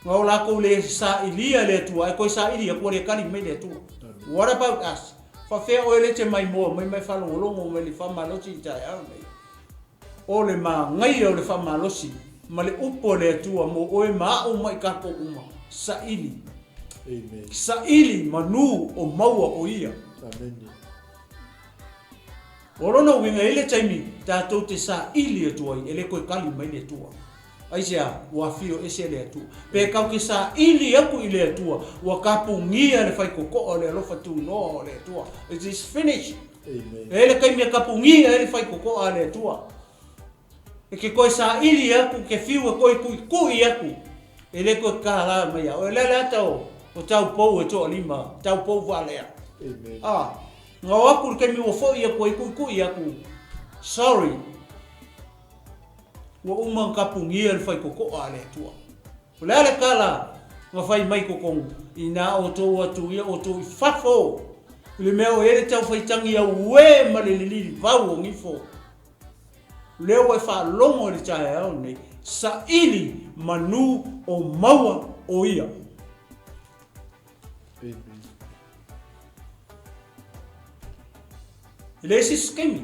Speaker 2: Na o latou le sailia le Atua, ae toe saili atu ua le tali mai le Atua. What about us? Faafefea oe lea e te maimoa mai ma e faalogologo mai i le faamalosi i le taeao lenei? O le manaia o le faamalosi ma le upu a le Atua mo oe ma a'u ma i tatou uma, saili.
Speaker 1: Amen.
Speaker 2: Saili manu o maua o Ia.
Speaker 1: Amene.
Speaker 2: O lona uiga, e i ai le taimi tatou te saili atu ai, e le toe tali mai le Atua. Aisea? Ua afio ese le Atua. Pe tatou te saili atu i le Atua, ua tapunia le faitotoa o le alofa tunoa o le Atua. It is finished.
Speaker 1: Amen.
Speaker 2: E i ai le taimi e tapunia ai le faitotoa a le Atua. E ke toe saili atu, ke fiu e toe tuitui atu, e le toe kālā mai iā oe. O le a le ata o, o tau pou e toalima, tau pou waalea.
Speaker 1: Amen.
Speaker 2: A, na o atu i le taimi ua foi atu ai, tuitui atu, sorry, ua uma ona tapunia le faitotoa a le Atua. O le a le tala na fai mai totonu, inā outou atu ia outou i fafo, i le mea o i ai le taufaitagi auē ma le lilivau o gifo. Lea ua e faalogo i le taeao lenei, saili manu o maua o ia.
Speaker 1: Amen.
Speaker 2: E leai se isi taimi.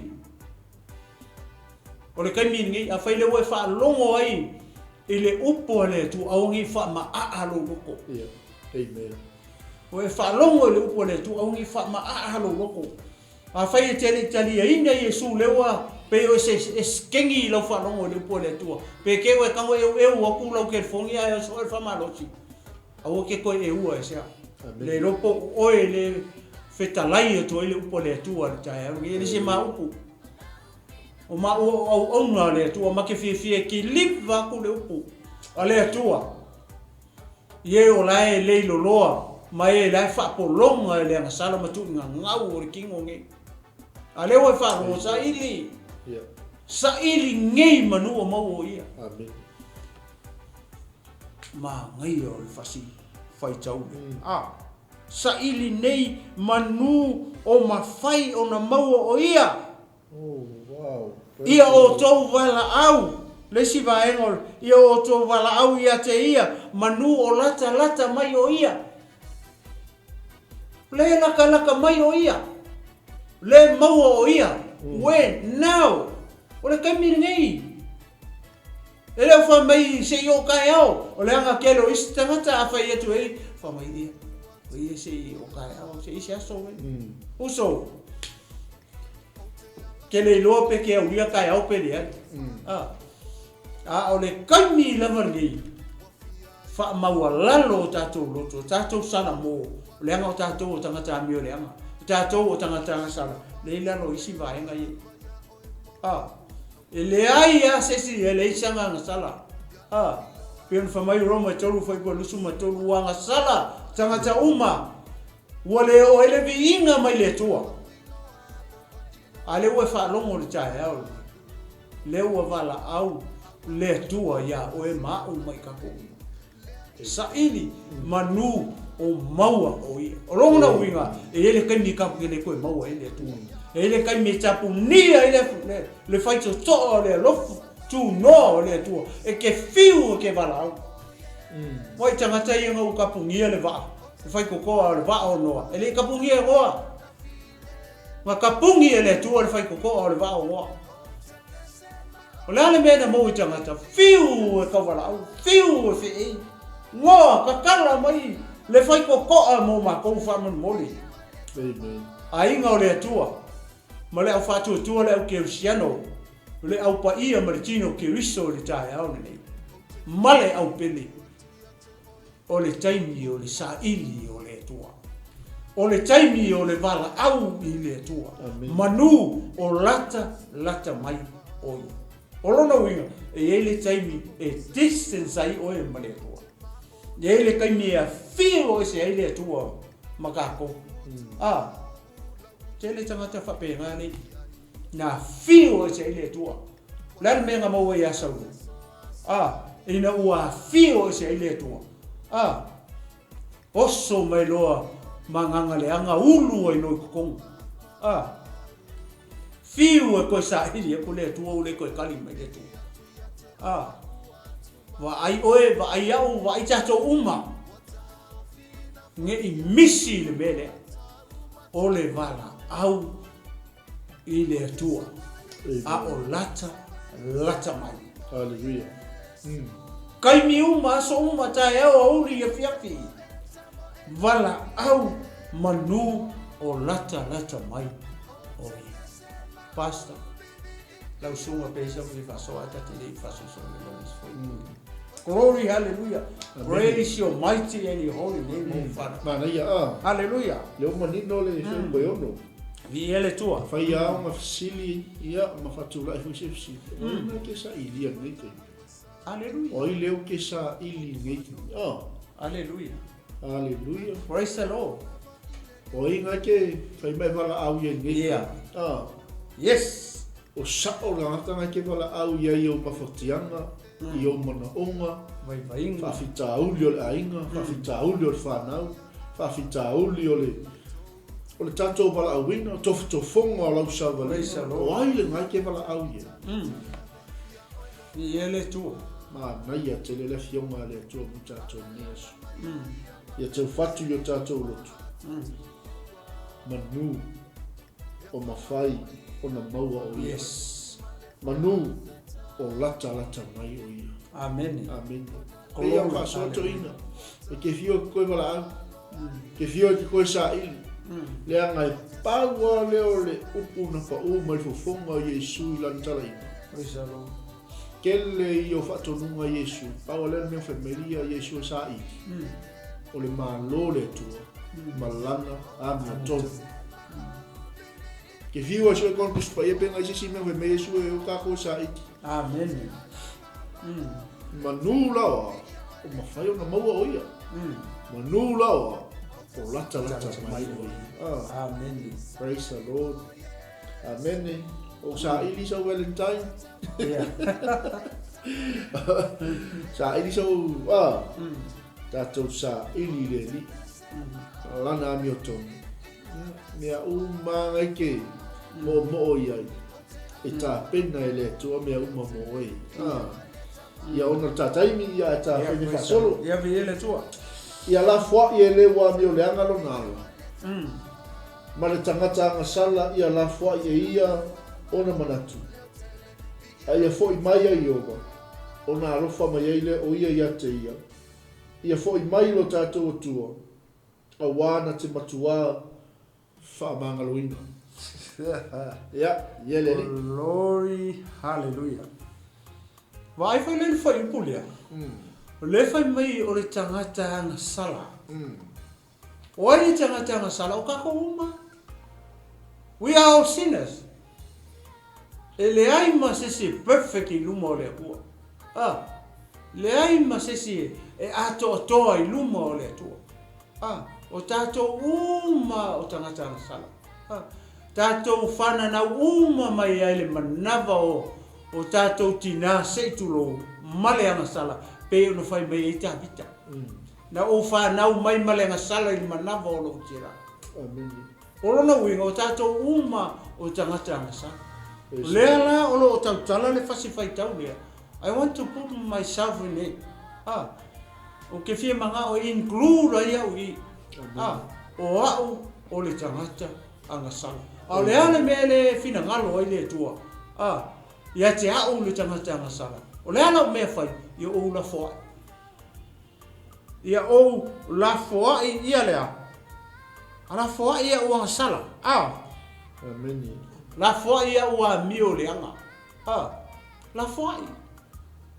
Speaker 2: O le taimi lenei, afai lea ua e faalogo ai i le upu a le Atua, aua ne i faamaaa lou loto.
Speaker 1: Yeah. Amen.
Speaker 2: Ua e faalogo i le upu a le Atua, aua ne i faamaaa lou loto. Afai e te le i taliaina Iesu lea ua pei o se esekegi i lau faalogo i le upu a le Atua, pe ke ua e tago eueu atu lau telefoni ae oso oe le faamalosi, aua ke toe eua e sea. Le iloa po o oe le fetalai atu ai le upu a le Atua i le taeao lenei. E le se ma upu. O maua o auauna a le Atua ma ke fiafia e kiliva atu le upu a le Atua. I e o la e lei loloa ma e la e faapologa e le agasala ma tuuina gau o le kino nei. A lea ua e faalogo, saili, saili nei manu o maua o ia.
Speaker 1: Amen.
Speaker 2: Manaia o le fasi faitau lea. A, saili nei manu o mafai ona maua o ia.
Speaker 1: Oh, wow.
Speaker 2: Ia outou valaau, le isi vaega o le, ia outou valaau ia te ia, manu o latalata mai o ia. Le latalata mai o ia. Le maua o ia. When? Now. O le taimi lenei. E le o fai mai se i oo taeao, o le aga tele o isi tagata a fai atu ai, fai mai ia, o ia se i oo taeao, se i se aso. Uso, Ke le iloa pe ke aulia taeao pe leai. A, a o le taimi lava lenei, faamaualalo o tatou loto, o tatou salamo, o leaga o tatou o tagata amio leaga, o tatou o tagata agasala, lea i lalo o isi vaega ia. A, e leai lava se isi, e leai se aga agasala. A, pei ona fai mai Roma e 3 fuaiupu 23, ua agasala tagata uma, Ua le oo ai le viiga mai le Atua. A lea ua e faalogo i le taeao lenei, lea ua valaau le Atua iā oe ma a'u ma i tatou uma. Saili manu o maua o ia. O lona uiga, e i ai le taimi tatou te le toe maua ai le Atua. E i ai le taimi e tapunia ai le, le faitotoa o le alofa tunoa o le Atua e te fiu e te valaau. Ua i tagata ia na ua tapunia le vaa. E faitotoa o le vaa o Noa. E le i kapugia e Noa. Na kapugi e le Atua le faitotoa o le vaa o Noa. O le a le mea na maua i tagata? Fiu e tauvalaau, fiu e feei. Noa, tatala mai le faitotoa mo matou faamolemole.
Speaker 1: Amen.
Speaker 2: Aiga o le Atua. ma le Au Faatuatua, le Au Kerisiano, le Au Paia ma le Tino o Keriso i le taeao lenei, ma le Au Pele, o le taimi o le saili o le Atua. O le taimi o le valaau i le Atua. Manu o lata, lata mai o Ia. O lona uiga, e i ai le taimi e distance ai oe ma le Atua. E i ai le taimi e afio ese ai le Atua ma tatou. A, tele tagata faapena nei. Na afio ese ai le Atua. O le a le mea na maua ia Saulo? A, ina ua afio ese ai le Atua. A, oso mai loa ma agaga leaga ulu ai loa i totonu. A, fiu e toe saili atu le Atua ua le toe tali mai le Atua. A, vaai oe, vaai au, vaai tatou uma, ne i misi le mea lea o le valaau i le Atua, a o lata, lata mai.
Speaker 1: Hallelujah.
Speaker 2: Taimi uma, aso uma, taeao, aoauli, afiafi, valaau manu o lata, lata mai o Ia. Pastor, lau susuga pei sa fia faasoa ae ta te le i faasoasoa i lau isi foi. Glory, hallelujah. Praise your mighty and your holy name, O Father.
Speaker 1: Manaia, a.
Speaker 2: Hallelujah.
Speaker 1: Lea ua manino le fuaiupu e 6.
Speaker 2: Viia le Atua.
Speaker 1: Fai ao ma fesili, ia, ma faatulai foi se fesili. O ai lea ke sailia i lenei taimi?
Speaker 2: Hallelujah.
Speaker 1: O ai lea ou te saili i lenei taimi? A.
Speaker 2: Hallelujah.
Speaker 1: Hallelujah.
Speaker 2: Praise the Lord.
Speaker 1: O ai na ke fai mai valaau i ai i lenei taimi?
Speaker 2: Yeah.
Speaker 1: A.
Speaker 2: Yes.
Speaker 1: O sa'o le tagata na ke valaau i ai i ou mafatiaga, i ou manaoga,
Speaker 2: Vaivaiga.
Speaker 1: faafitauli o le aiga, faafitauli o le fanau, faafitauli o le o le tatou valaauina, tofotofoga o lau
Speaker 2: Praise
Speaker 1: savaliga,
Speaker 2: the Lord.
Speaker 1: o ai lena e te valaau i ai?
Speaker 2: Viia le Atua.
Speaker 1: Manaia tele le Afioga a le Atua mo tatou i lenei aso. Ia taufatu i o tatou loto, manu o mafai ona maua o Ia.
Speaker 2: Yes.
Speaker 1: Manu o latalata mai o Ia.
Speaker 2: Amene.
Speaker 1: Amene. Pei a faasoa toeaina, e te fio e te koe valaau, te fio e te koe saili, leaga e pau lava lea o le upu na pau mai le fofoga o Iesu i lana talaiga.
Speaker 2: Praise the Lord.
Speaker 1: Tele ia o faatonuga a Iesu, pau lava lea o le mea fai mai ia Iesu e saili, o le Malo le Atua ma lana amiotonu. Ke fiu a sue kon Tusi Paia pe ngai se isi mea fai mai Iesu e o takou e saili.
Speaker 2: Amene.
Speaker 1: Manu laoa o mafai ona maua o ia. Manu laoa o latalata mai o ia. Ah.
Speaker 2: Amene.
Speaker 1: Praise the Lord. Amene. O saili sau Valentine.
Speaker 2: Yeah.
Speaker 1: Saili sau ah. Tatou saili le Alii. Lana amiotonu. Mea uma ngai ke mo'omo'o i ai, e tapena e le Atua mea uma mo oe. A, ia ona le ta taimi, ia ae ta fai me faasolo.
Speaker 2: Ia viia le Atua.
Speaker 1: Ia lafoa'i e le ua amioleaga lona ala, ma le tagata agasala ia lafoa'i e ia ona manatu. A ia fo'i mai a Ieova, ona alofa mai ai lea o ia ia te ia, ia fo'i mai lo tatou Atua, Aua na te matuā faamagaloina. Ia, ia le Alii.
Speaker 2: Glory, hallelujah. Vaai foi lea i le fuaiupu lea. O lea e fai mai o le tagata agasala. O ai le tagata agasala? O tatou uma. We are all sinners. E leai ma se isi e perfect i luma o le Atua. A, leai ma se isi e atoatoa i luma o le Atua. A, o tatou uma o tagata agasala. A, tatou fananau uma mai ai le manava o o tatou tinā se i tulou ma le agasala pei ona fai mai ai Tavita. Na ou fanau mai ma le agasala i le manava o lou tira.
Speaker 1: Amene.
Speaker 2: O lona uiga, o tatou uma o tagata agasala. O lea la o lo o tautala le fasi faitau lea, I want to put myself in it. A, ou te fia manao e include ai au i i. A, o au o le tagata agasala. A o le a le mea le finagalo ai le Atua? A, ia te au le tagata agasala. O le a lau mea fai? Ia ou lafoai. Ia ou lafoai ia lea. A lafoai ia ua sala. A.
Speaker 1: Amene.
Speaker 2: Lafoai a'u amio leaga. A, lafoai.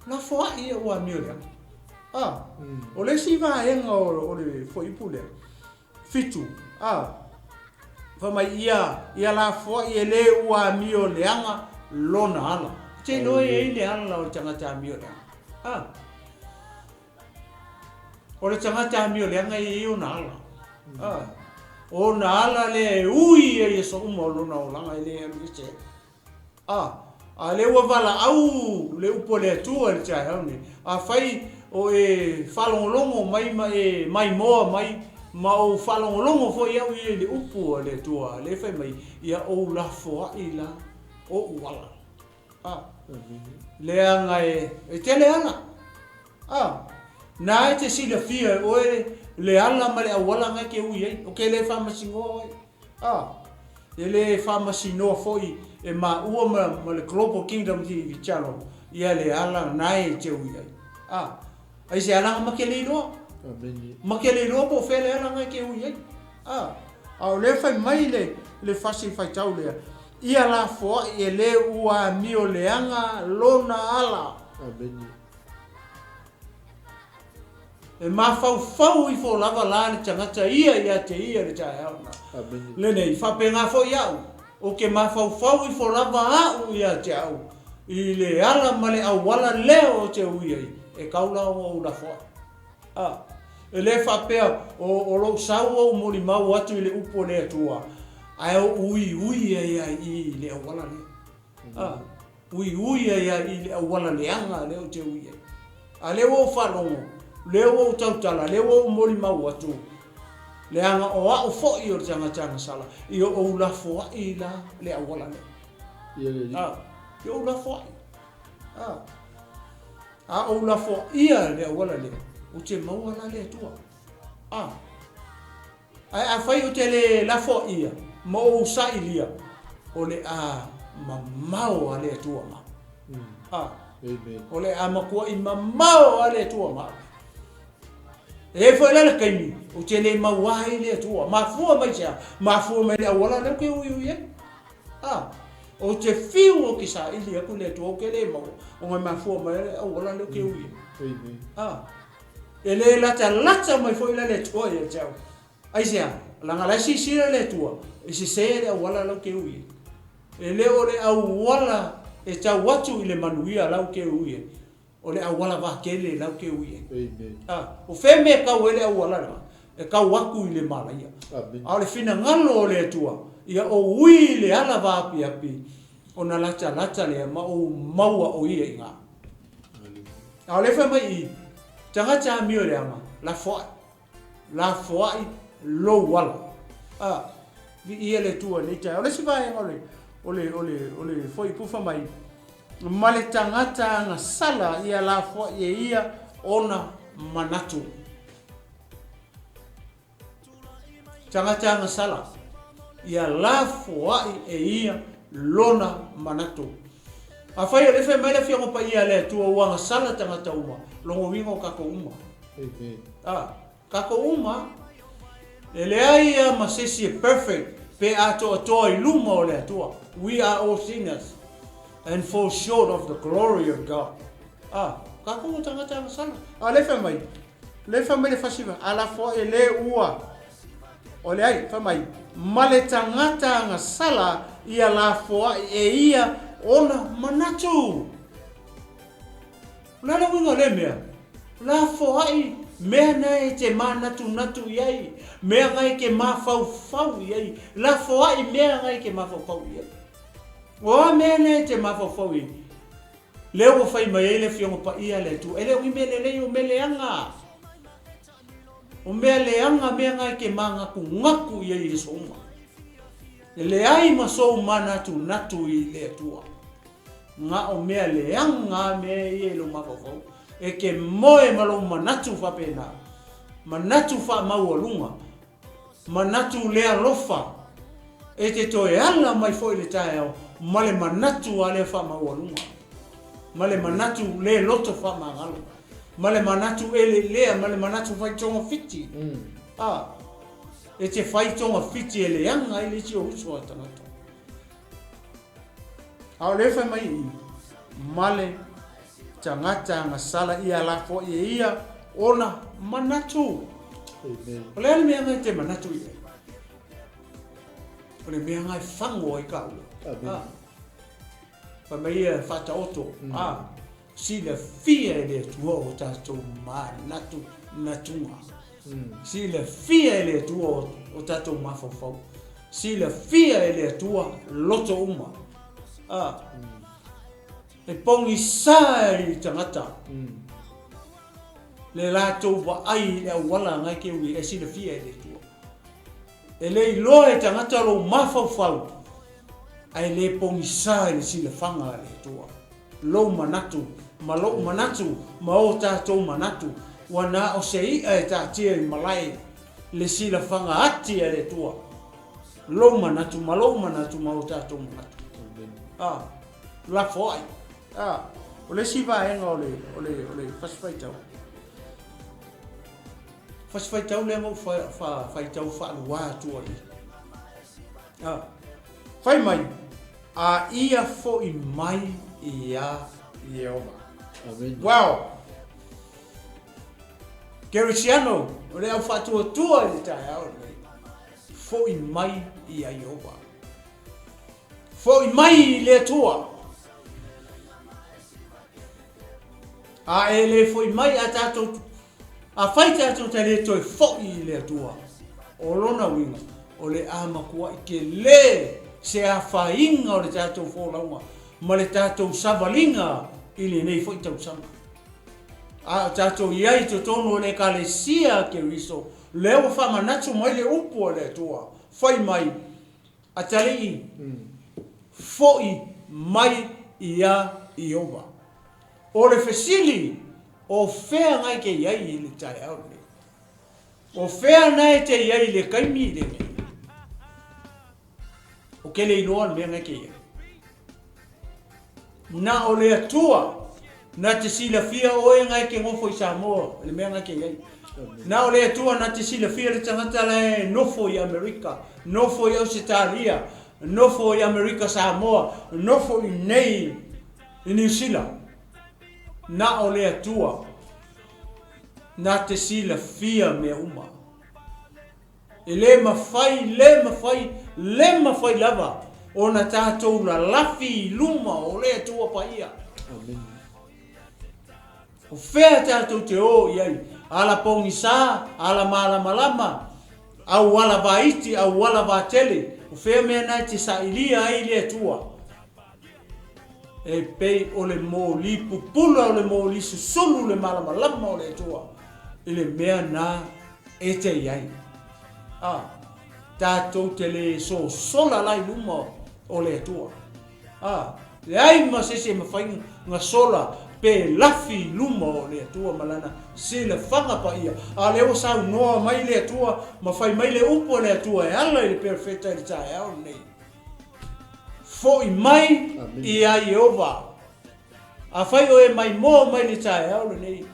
Speaker 2: Lafoai a'u amio leaga. A, o le isi vaega o le fuaiupu lea, 7, a, fai mai ia, ia lafoai e le ua amio leaga lona ala. E te iloa e i ai le ala o le tagata amio leaga. A, o le tagata amio leaga e i ai ona ala. A, ona ala lea e ui ai i aso uma o lona olaga e le alu ese ai. A, a lea ua valaau le upu a le Atua i le taeao nei, afai o e faalogologo mai ma e maimoa mai ma ou faalogologo foi au ia i le upu a le Atua, lea e fai mai, ia ou lafoai la ou ala. A, leaga e tele ala. A, na e te silafia e oe le ala ma le auala na e te ui ai, o ke le faamasinoa oe. A, e le faamasinoa foi e maua ma, ma le Global Kingdom TV Channel ia le ala na e te ui ai. A, ai se alaga ma ke le iloa.
Speaker 1: Amene.
Speaker 2: Ma ke le iloa po o fea le ala na e te ui ai. A, a o lea fai mai le, le fasi faitau lea, ia lafoai e le ua amio leaga lona ala.
Speaker 1: Amene.
Speaker 2: E mafaufau ifo lava la le tagata ia ia te ia le taeao na. Lenei, faapena foi a'u, ou te mafaufau ifo lava a'u ia te a'u, i le ala ma le auala lea ou te ui ai, e kau la ona ou lafoai. A, e le faapea o, o lou sau ou molimau atu i le upu a le Atua, ae ou uiui ai a i le auala lea. A, uiui ai lava i le auala leaga lea ou te ui ai. A lea ua ou faalogo, lea ua ou tautala, lea ua ou molimau atu, leaga o a'u foi o le tagata agasala, ia ou lafoai la le auala lea.
Speaker 1: Ia le Alii.
Speaker 2: A, ia ou lafoai. A, a ou lafoaia le auala lea, ou te maua la le Atua. A. Ae afai ou te le lafoaia ma ou sailia, o le a mamao a le Atua ma au. A, o le a matuai mamao a le Atua ma au. E i ai foi la le taimi ou te le maua ai le Atua. Mafua mai se a? Mafua mai le auala lea ou te uiui ai. A, ou te fiu ou te saili atu le Atua ou te le maua, ona e mafua mai le auala lea ou te ui ai. A. E le latalata mai foi la le Atua ia te au. Aisea? Leaga la e silasila le Atua, e sese le auala la ou te ui ai. E le o le auala e tau atu i le manuia la ou te ui ai, o le auala vatele la ou te ui ai.
Speaker 1: Amen.
Speaker 2: A, o fea mea e tau ai le auala lena? E tau atu i le malaia.
Speaker 1: Amen.
Speaker 2: A o le finagalo o le Atua, ia ou ui i le ala vaapiapi, ona latalata lea ma ou maua o ia i ina. A o lea fai mai i, tagata amio leaga, lafoai, lafoai lou ala. A, viia le Atua i lenei taeao. O le isi vaega o le, o le, o le, o le fuaiupu fai mai, ma le tagata agasala ia lafoai e ia ona manatu. Tagata agasala, ia lafoai e ia lona manatu. Afai o lea fai mai le Afioga Paia a le Atua ua agasala tagata uma, lona uiga o tatou uma.
Speaker 1: Amen.
Speaker 2: A, tatou uma, e leai a ma se isi e perfect pe atoatoa i luma o le Atua. We are all sinners and fall short of the glory of God. A, tatou o tagata agasala. A lea fai mai, Le fai mai le fasiva, a lafo e le ua. O le ai, fai mai, ma le tagata agasala ia lafoai e ia ona manatu. O le a le uiga o lea mea? Lafoai mea na e te manatunatu i ai, mea na e te mafaufau i ai, lafoai mea na e te mafaufau i ai. O a mea na e te mafaufau i ai? Lea ua fai mai ai le Afioga Paia a le Atua, e le o ni mea lelei, o mea leaga. O mea leaga mea na e te manatunatu i ai i aso uma. E leai ma sou manatunatu i le Atua. Na o mea leaga mea ia i lou mafaufau. E te moe ma lou manatu faapena. Manatu faamaualuga. Manatu le alofa e te toe ala mai foi i le taeao ma le manatu a lea faamaualuga, ma le manatu le loto faamagalo, ma le manatu elelea, ma le manatu fai togafiti. A, e te fai togafiti e leaga ai le isi o uso a tagata. A o lea e fai mai i i, ma le tagata agasala ia lafoai e ia ona manatu.
Speaker 1: Amen.
Speaker 2: O le a le mea na e te manatu i ai? O le mea na e fago ai kāua.
Speaker 1: Amen.
Speaker 2: A. Fai mai ia faataoto, a, silafia e le Atua o tatou manatu natuga. Silafia e le Atua o tatou mafaufau. Silafia e le Atua loto uma. A, e pogisa i tagata le latou vaai i le auala na e te uli e silafia e le Atua. E le iloa e tagata lou mafaufau, ae le pogisa i le silafaga a le Atua. Lou manatu, ma lo'u manatu, ma o tatou manatu, ua na o se i'a e taatia i malae le silafaga ati a le Atua. Lou manatu, ma lo'u manatu, ma o tatou manatu. A, lafoai. A, o le isi vaega o le, o le, o le Fasi Faitau. Fasi faitau lea na ou faitau faalua atu ai. A, fai mai, a ia foʻi mai iā Ieova.
Speaker 1: Amen.
Speaker 2: Wow! Kerisiano, o le au faatuatua i le taeao lenei. Foʻi mai iā Ieova. Foʻi mai i le Atua. A e le foʻi mai a tatou Afai tatou te le toe foʻi i le Atua, o lona uiga, o le a matuaʻi tele se afaina o le tatou folauga ma le tatou savaliga i lenei foi tausaga. A o tatou i ai i totonu o le Ekalesia a Keriso, lea ua faamanatu mai le upu a le Atua, fai mai, Atalii, foʻi mai iā Ieova. O le fesili, o fea na e te i ai i le taeao lenei? O fea na e te i ai i le taimi lenei? O ke le iloa le mea na e te i ai. Na o le Atua na te silafia oe na e te nofo i Samoa i le mea na e te i ai. Na o le Atua na te silafia le tagata la e nofo i Amerika, nofo i Ausetalia, nofo i Amerika Samoa, nofo i nei i Niu Sila. Na o le Atua na te silafia mea uma. E le mafai, le mafai, le mafai lava ona tatou lalafi i luma o le Atua Paia.
Speaker 1: Amen.
Speaker 2: O fea tatou te o i ai? Ala pogisa, ala malamalama, auala vaiti, auala vatele. O fea mea na e te sailia ai le Atua? E pei o le moli pupula o le moli susulu le malamalama o le Atua i le mea na e te i ai. A, tatou te le sosola la i luma o le Atua. A, leai ma se isi e mafai na sola pe lafi i luma o le Atua ma lana silafaga paia. A lea ua saunoa mai le Atua ma fai mai le upu a le Atua e ala i le perofeta i le taeao lenei. Foʻi mai iā Ieova. Afai o e maimoa mai le taeao lenei,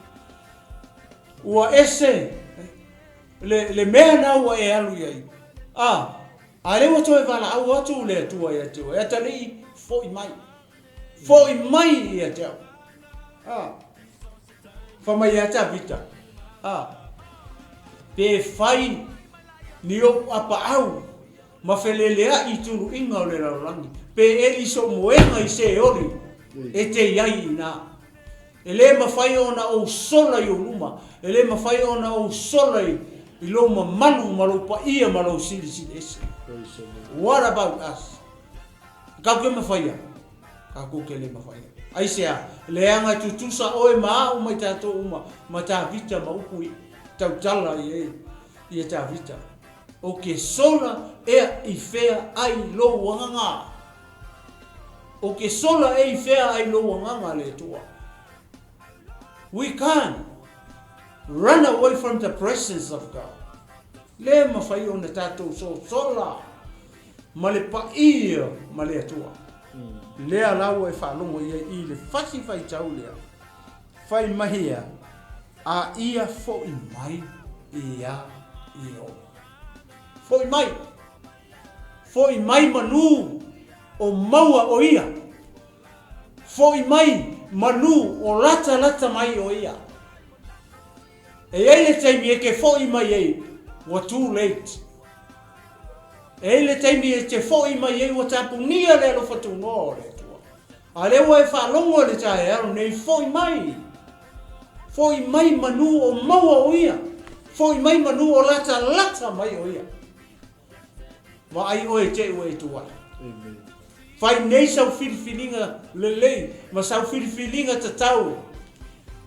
Speaker 2: ua ese le, le mea na ua e alu i ai. A, a lea ua toe valaau atu le Atua ia te oe, atalii, foʻi mai. Foʻi mai ia te au. A, fai mai ia Tavita, a, pe fai ni ou apaau Ma feleleaʻi i tuluʻiga o le lalolagi, pe eli soʻu moega i Seoli e te i ai inā. E le mafai ona ou sola i ou luma, e le mafai ona ou sola i lou mamalu ma lou paia ma lou silisili ese. What about us? Kau ke mafai a? Kākou ke le mafai a. Aisea, leaga e tutusa oe ma aʻu mai tatou uma ma Tavita ma upu i tautala i ai ia Tavita. O ke sola ea i fea ai lou agaga? O ke sola e i fea ai lou agaga le Atua? We can't run away from the presence of God. Le mafai ona tatou sosola ma le paia ma le Atua. Lea la ua e faalogo i ai i le fasi faitau lea, fai mai ea, A ia foʻi mai iā Ieova. Foʻi mai! Foʻi mai manū o maua o ia! Fo'i mai manu o latalata mai o ia. E i ai le taimi e te fo'i mai ai ua too late. E i ai le taimi e te fo'i mai ai ua tapunia le alofa tunoa o le Atua. A lea ua e faalogo i le taeao lenei, fo'i mai! Fo'i mai manu o maua o ia. Fo'i mai manu o latalata mai o ia. Vaai oe i te i ua e tu ai. Fai nei sau filifiliga lelei ma sau filifiliga tatau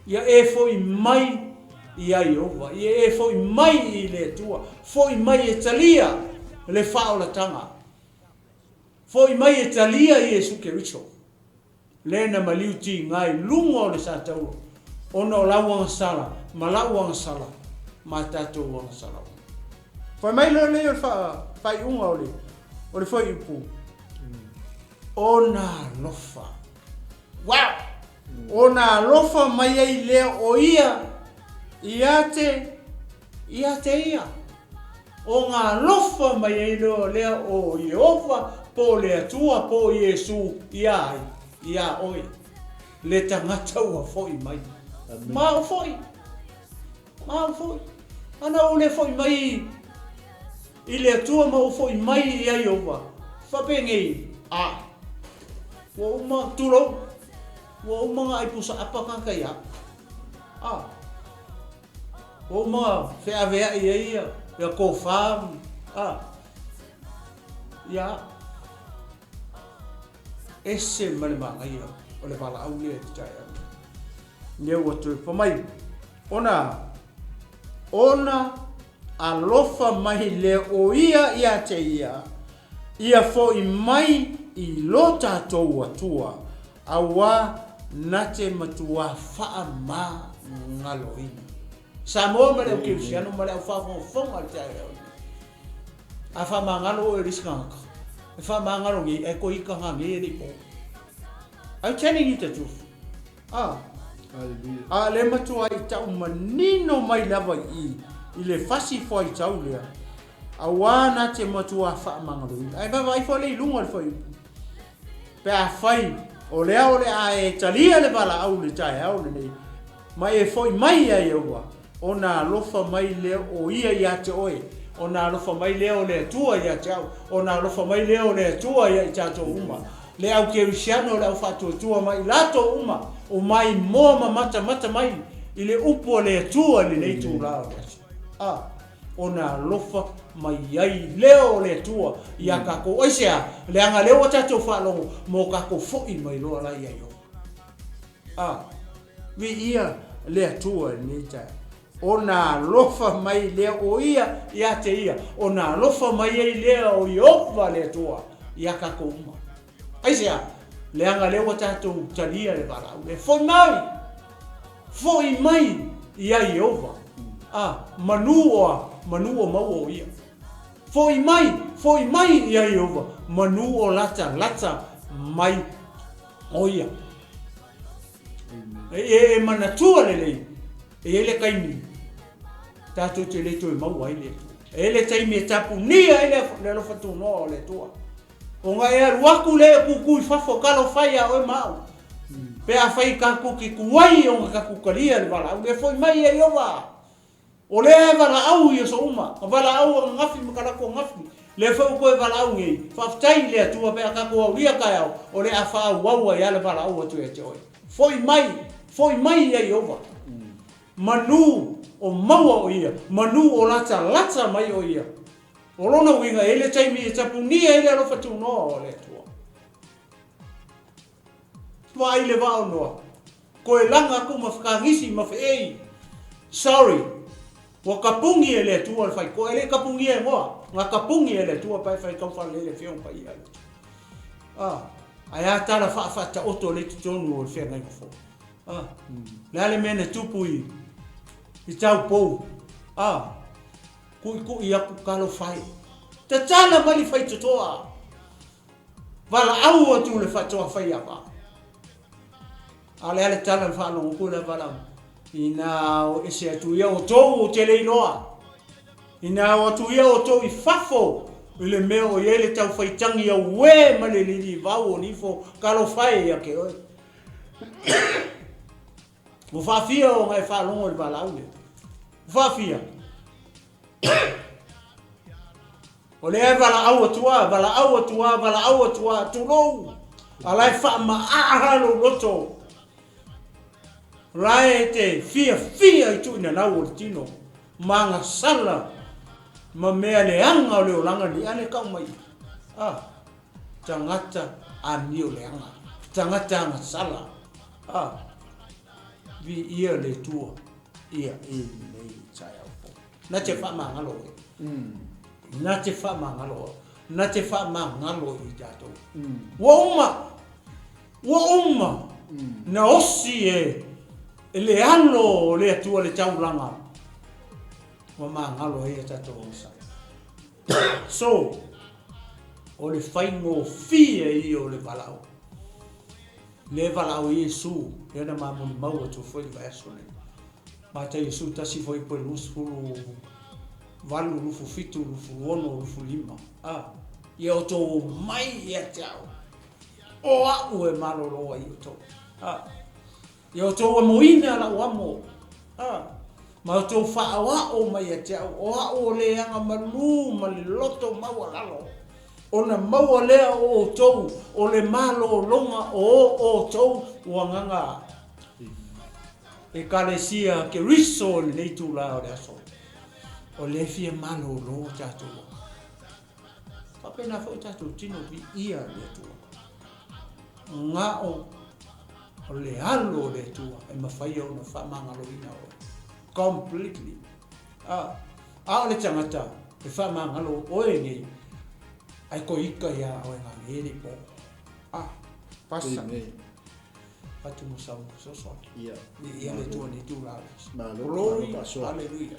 Speaker 2: ia e fo'i mai ia Ieova, ia e fo'i mai i le Atua, fo'i mai e talia le faaolataga, fo'i mai e talia Iesu Keriso. Lea na maliu tiga i luga o le satauro ona o lau agasala ma la'u agasala ma tatou agasala uma. Fai mai loa lenei o le faaiuga o le o le fuaiupu, Ona alofa. Wow! Ona alofa mai ai lea o ia ia te ia te ia. Ona alofa mai ai loa lea o Ieova po o le Atua po o Iesu iā ai, iā oe, le tagata ua foʻi mai. Ma au foʻi. Ma au foʻi. Ana ou le foʻi mai i le Atua ma ou foʻi mai iā Ieova, faapenei, a, ua uma, tulou, ua uma ona ai pusa apa tagata iā au. A. Ua uma feaveai ai ia ia tofa a ia ese ma le manaia o le valaau lea i le taeao nei. Lea ua toe pa mai ona ona alofa mai lea o ia ia te ia ia foʻi mai i lo tatou Atua Auā na te matuā faamagaloina. Samoa ma le au Kerisiano ma le au faafogafoga i le taeao lenei. A faamagalo oe i le isi tagata, e faamagalo nei, ae toe ita nga nei e le i po. I'm telling you the truth. Ah. A le matua i tau manino mai lava i i, i le fasi fuaitau lea, auā na te matuā faamagaloina. Ae vaavaai foi le i luga o le fuaiupu. Pe afai o lea o le a e talia le valaau i le taeao lenei, ma e foʻi mai ia Ieova, ona alofa mai lea o Ia ia te oe, ona alofa mai lea o le Atua ia te au, ona alofa mai lea o le Atua ia i tatou uma, le au kerisiano, le au faatuatua ma i latou uma o maimoa ma matamata mai i le upu a le Atua i lenei itula o le aso. A. Ona alofa mai ai lea o le Atua iā takou. Aisea? Leaga lea ua tatou faalogo mo takou foʻi mai loa la ia Ieova. A, viia le Atua i lenei taeao. Ona alofa mai lea o Ia ia te ia, ona alofa mai ai lea o Ieova le Atua iā takou uma. Aisea? Leaga lea ua tatou talia le valaau lea. Foʻi mai! Foʻi mai ia Ieova, a, manu o a, manu o maua o ia. Foʻi mai, foʻi mai ia Ieova, manu o lata, lata mai o ia. E, e, e manatua lelei, e i ai le taimi tatou te le toe maua ai le Atua. E i ai le taimi e tapunia ai le, le alofa tunoa o le Atua. Ona e alu atu lea e kuku i fafo, talofa ia oe ma au. Pe afai tatou te tuai ona tatou talia le valaau lea, foi mai ia Ieova. O lea e valaau i aso uma, na valaau ananafi ma talaatu ananafi, lea foi ua toe valaau nei. Faafetai i le Atua pe a tatou aulia taeao, o le a faaauau ai lava le valaau atu ia te oe. Foi mai, foi mai ia Ieova. Manu o maua o ia, manu o latalata mai o ia. O lona uiga, e i ai le taimi e tapunia ai le alofa tunoa o le Atua. Vaai le vaa o Noa, koe laga atu ma whakangisi ma wheei. Sorry, ua kapungi e le Atua le whaikoa, e le kapungia e Noa, nga kapungi e le Atua pae whai kau whalele whiong pa ia. Ah, ai a tala whaawhata oto le totonu o le whengai mafo. Ah, le ale mea na tupu i, i tau pou. Ah, kuʻikuʻi aku talofa e. Tatala mai le faitotoa. Valaau atu le faatoa faiava. A le a le tala na faalogo ku le valaau. Ina o ese atu ia outou ou te le iloa. Ina o atu ia outou i fafo i le mea o i ai le taufaitagi auē ma le lilivau o nifo, talofa e ia te oe. Ua faafia ona e faalogo i le valaau lea. Ua faafia. O lea e valaau atu lava, valaau atu lava, valaau atu lava, tulou, a la e faamaaa lou loto. O la e te fiafia i tuuinanau o le tino, ma agasala ma mea leaga o le olaga lenei. A lea e tau mai, ah, tagata amio leaga, tagata agasala. Ah, viia le Atua ia i lenei taeao fou. Na te faamagalo oe. Na te faamagalo oe. Na te faamagalo i tatou. Ua uma. Ua uma. Na osi e le alo o le Atua le taulaga. Ua magalo ai a tatou agasala. So, o le faigofie ia o le valaau. Le valaau i Iesu, lea na ma molimau atu foi le vaiaso nei. Matai Iesu tasi fuaiupu e 28, 27, 26, 25. A, ia outou omai ia te au, o a'u e malolo ai outou. A, ia outou amoina la'u amo, a, ma outou faaoa'o mai ia te a'u, o a'u o le agamalu ma le loto maualalo, ona maua lea o outou o le malologa o outou agaga. Ekalesia Keriso i lenei itula o le aso, o lea e fia malolo tatou aga. Faapena foi tatou tino viia le Atua. Gao o le alo o le Atua e mafai ona faamagaloina oe. Completely. A, a o le tagata e faamagalo oe nei, ae koe ika ia oe ngā le le po. A, pasa.
Speaker 1: Amen.
Speaker 2: Atu ma sau fesoasoani.
Speaker 1: Ia.
Speaker 2: Ia le Atua nei tulaga o le aso.
Speaker 1: Malo,
Speaker 2: Glory,
Speaker 1: malo faasoa.
Speaker 2: hallelujah.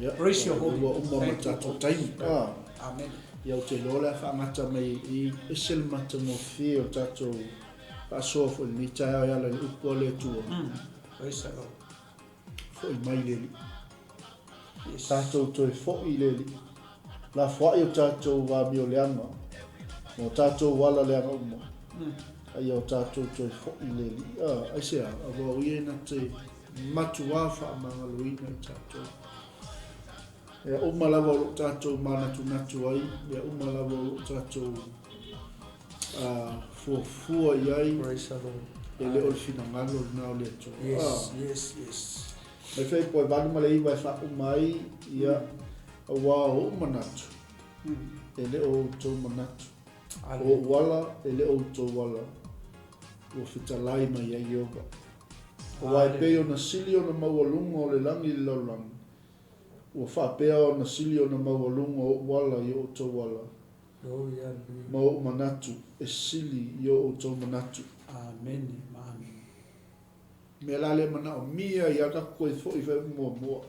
Speaker 1: Ia,
Speaker 2: Praise your holy
Speaker 1: ua uma ma
Speaker 2: Thank you,
Speaker 1: tatou
Speaker 2: Holy
Speaker 1: taimi.
Speaker 2: Spirit.
Speaker 1: Ah.
Speaker 2: Amen.
Speaker 1: Ia, ou te iloa o le a faagata mai i ese le matagofie o tatou faasoa foi i lenei taeao e ala i le upu a le Atua.
Speaker 2: Praise the Lord.
Speaker 1: Foi mai le Alii.
Speaker 2: Yes.
Speaker 1: Tatou toe foi i le Alii. Lafoai o tatou amioleaga ma o tatou ala leaga uma. A ia o tatou toe foi i le Alii. Ah, aisea, aua o ia na te matuā faamagaloina i tatou. Mea uma lava o lo o tatou manatunatu ai, mea uma lava o lo o tatou fuafua i ai,
Speaker 2: Praise the Lord.
Speaker 1: e le o le finagalo lena o le Atua.
Speaker 2: Yes,
Speaker 1: Ah.
Speaker 2: yes, yes.
Speaker 1: Mai fai po e 8 ma le 9 e faauma ai, ia, aua o ou manatu, e le o outou manatu. O ou ala, e le o outou ala. Ua fetalai mai ai Ieova. Aua e pei ona sili ona maualuga o le lagi i le lalolagi, ua faapea ona sili ona maualuga o ou ala i o outou ala,
Speaker 2: Glory, hallelujah.
Speaker 1: ma ou manatu e sili i o outou manatu.
Speaker 2: Amene ma amene.
Speaker 1: Mea la lea e manaomia ia tatou toe foi fai muamua.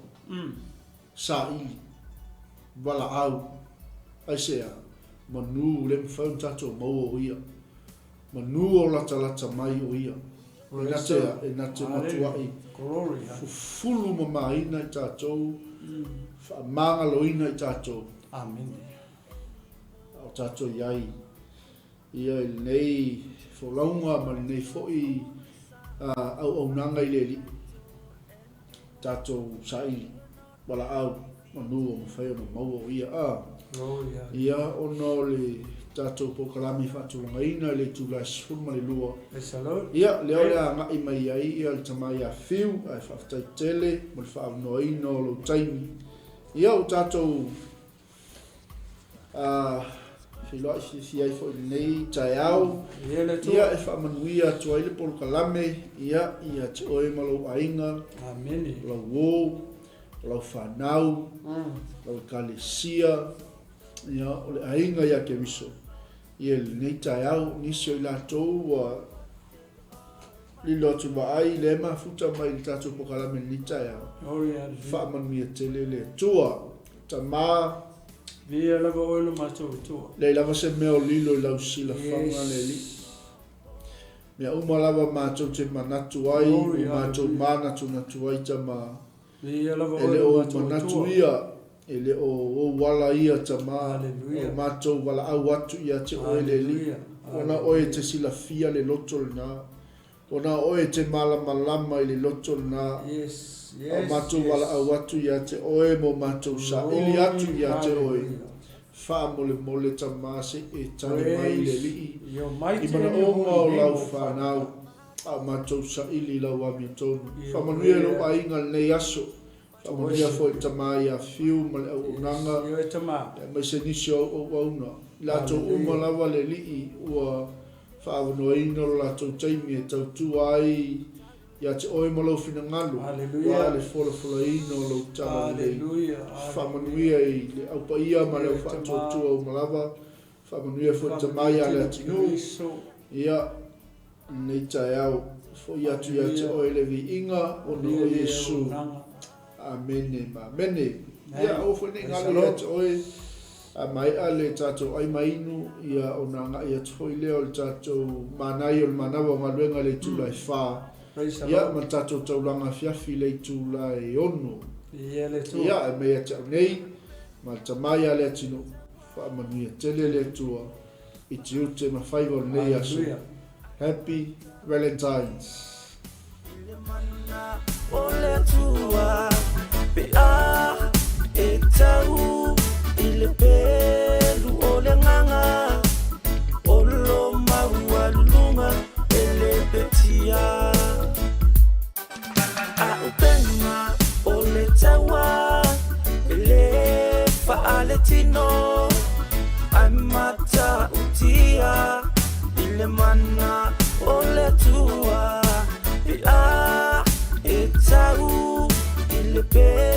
Speaker 1: Saili, valaau, aisea, manu le mafai ona tatou maua o ia. Manu o latalata mai o ia. E na te, e na te matuai
Speaker 2: Glory,
Speaker 1: fufulu mamaina i tatou, faamagaloina i tatou.
Speaker 2: Amene.
Speaker 1: A o tatou i ai ia i lenei folauga ma lenei foi auaunaga i le Alii, tatou saili, valaau, manu o mafai ona maua o ia. A, ia ona o le tatou polokalame faatulagaina i le itula e 12. Ia, lea o le a agai mai ai ia le tama ia Fiu, ae faafetai tele mo le faaavanoaina o lou taimi. Ia, ua tatou feiloai fiafia ai foi i lenei taeao. Ia, e faamanuia atu ai le polokalame, ia, ia te oe ma lou aiga,
Speaker 2: Amene.
Speaker 1: o lau uo, o lau fanau, lau ekalesia, ia, o le aiga ia Keriso. Ia, i lenei taeao, nisi o i latou ua lilo atu vaai le mafuta mai i le tatou polokalame i lenei taeao.
Speaker 2: Glory, hallelujah.
Speaker 1: Faamanuia tele le Atua. Tama,
Speaker 2: Via lava oe lo matou Atua.
Speaker 1: leai lava se mea o lilo i lau silafaga le Alii. Mea uma lava matou te manatu ai,
Speaker 2: Glory,
Speaker 1: o matou
Speaker 2: hallelujah.
Speaker 1: manatunatu ai tama.
Speaker 2: Via lava
Speaker 1: E
Speaker 2: oe
Speaker 1: le
Speaker 2: lo
Speaker 1: o
Speaker 2: matou
Speaker 1: manatu
Speaker 2: Atua.
Speaker 1: ia, e le o ou ala ia tama.
Speaker 2: Hallelujah.
Speaker 1: O matou valaau atu ia te oe le Alii.
Speaker 2: Hallelujah.
Speaker 1: Ona oe te silafia le loto lena. Ua na o Oe e te malamalama i le loto lena. A o matou valaau atu ia te Oe ma o matou saili atu ia te Oe, faamolemole Tama se i e tali mai le Alii i manaoga o Lau fanau, a o matou saili i Lau amiotonu. Faamanuia i lou aiga i lenei aso. Faamanuia foi i le Tama ia Fiu ma le auaunaga, aemaise nisi o au auauna. I latou uma lava le Alii ua faaavanoaina lo latou taimi e tautua ai ia te Oe ma Lou finagalo, aua le folafolaina o Lou tala lelei. Faamanuia i le Au Paia ma le Au Faatuatua uma lava. Faamanuia foi i le Tama ia Leatinuu. Ia, lenei taeao, foi atu ia te Oe le viiga ona o Iesu. Amene ma amene. Ia, aua foi ne i galo ia te oe, a maea le tatou ai ma inu, ia ona agai atu foi lea o le tatou manaia o le manava o galuega i le itula e fa. Ia, ma le tatou taulaga afiafi i le itula e 6. Ia, e mai ia te au nei, ma le Tama ia Leatinuu, faamanuia tele le Atua i tiute ma faiva o lenei aso. Happy Valentine's.
Speaker 3: I le mana o le Atua pe a e tau i le pelu o le agaga o lo maualuluga e le petia a upega o le taua e le faaletino ae matautia i le mana o le Atua pe a e tau i le pelu.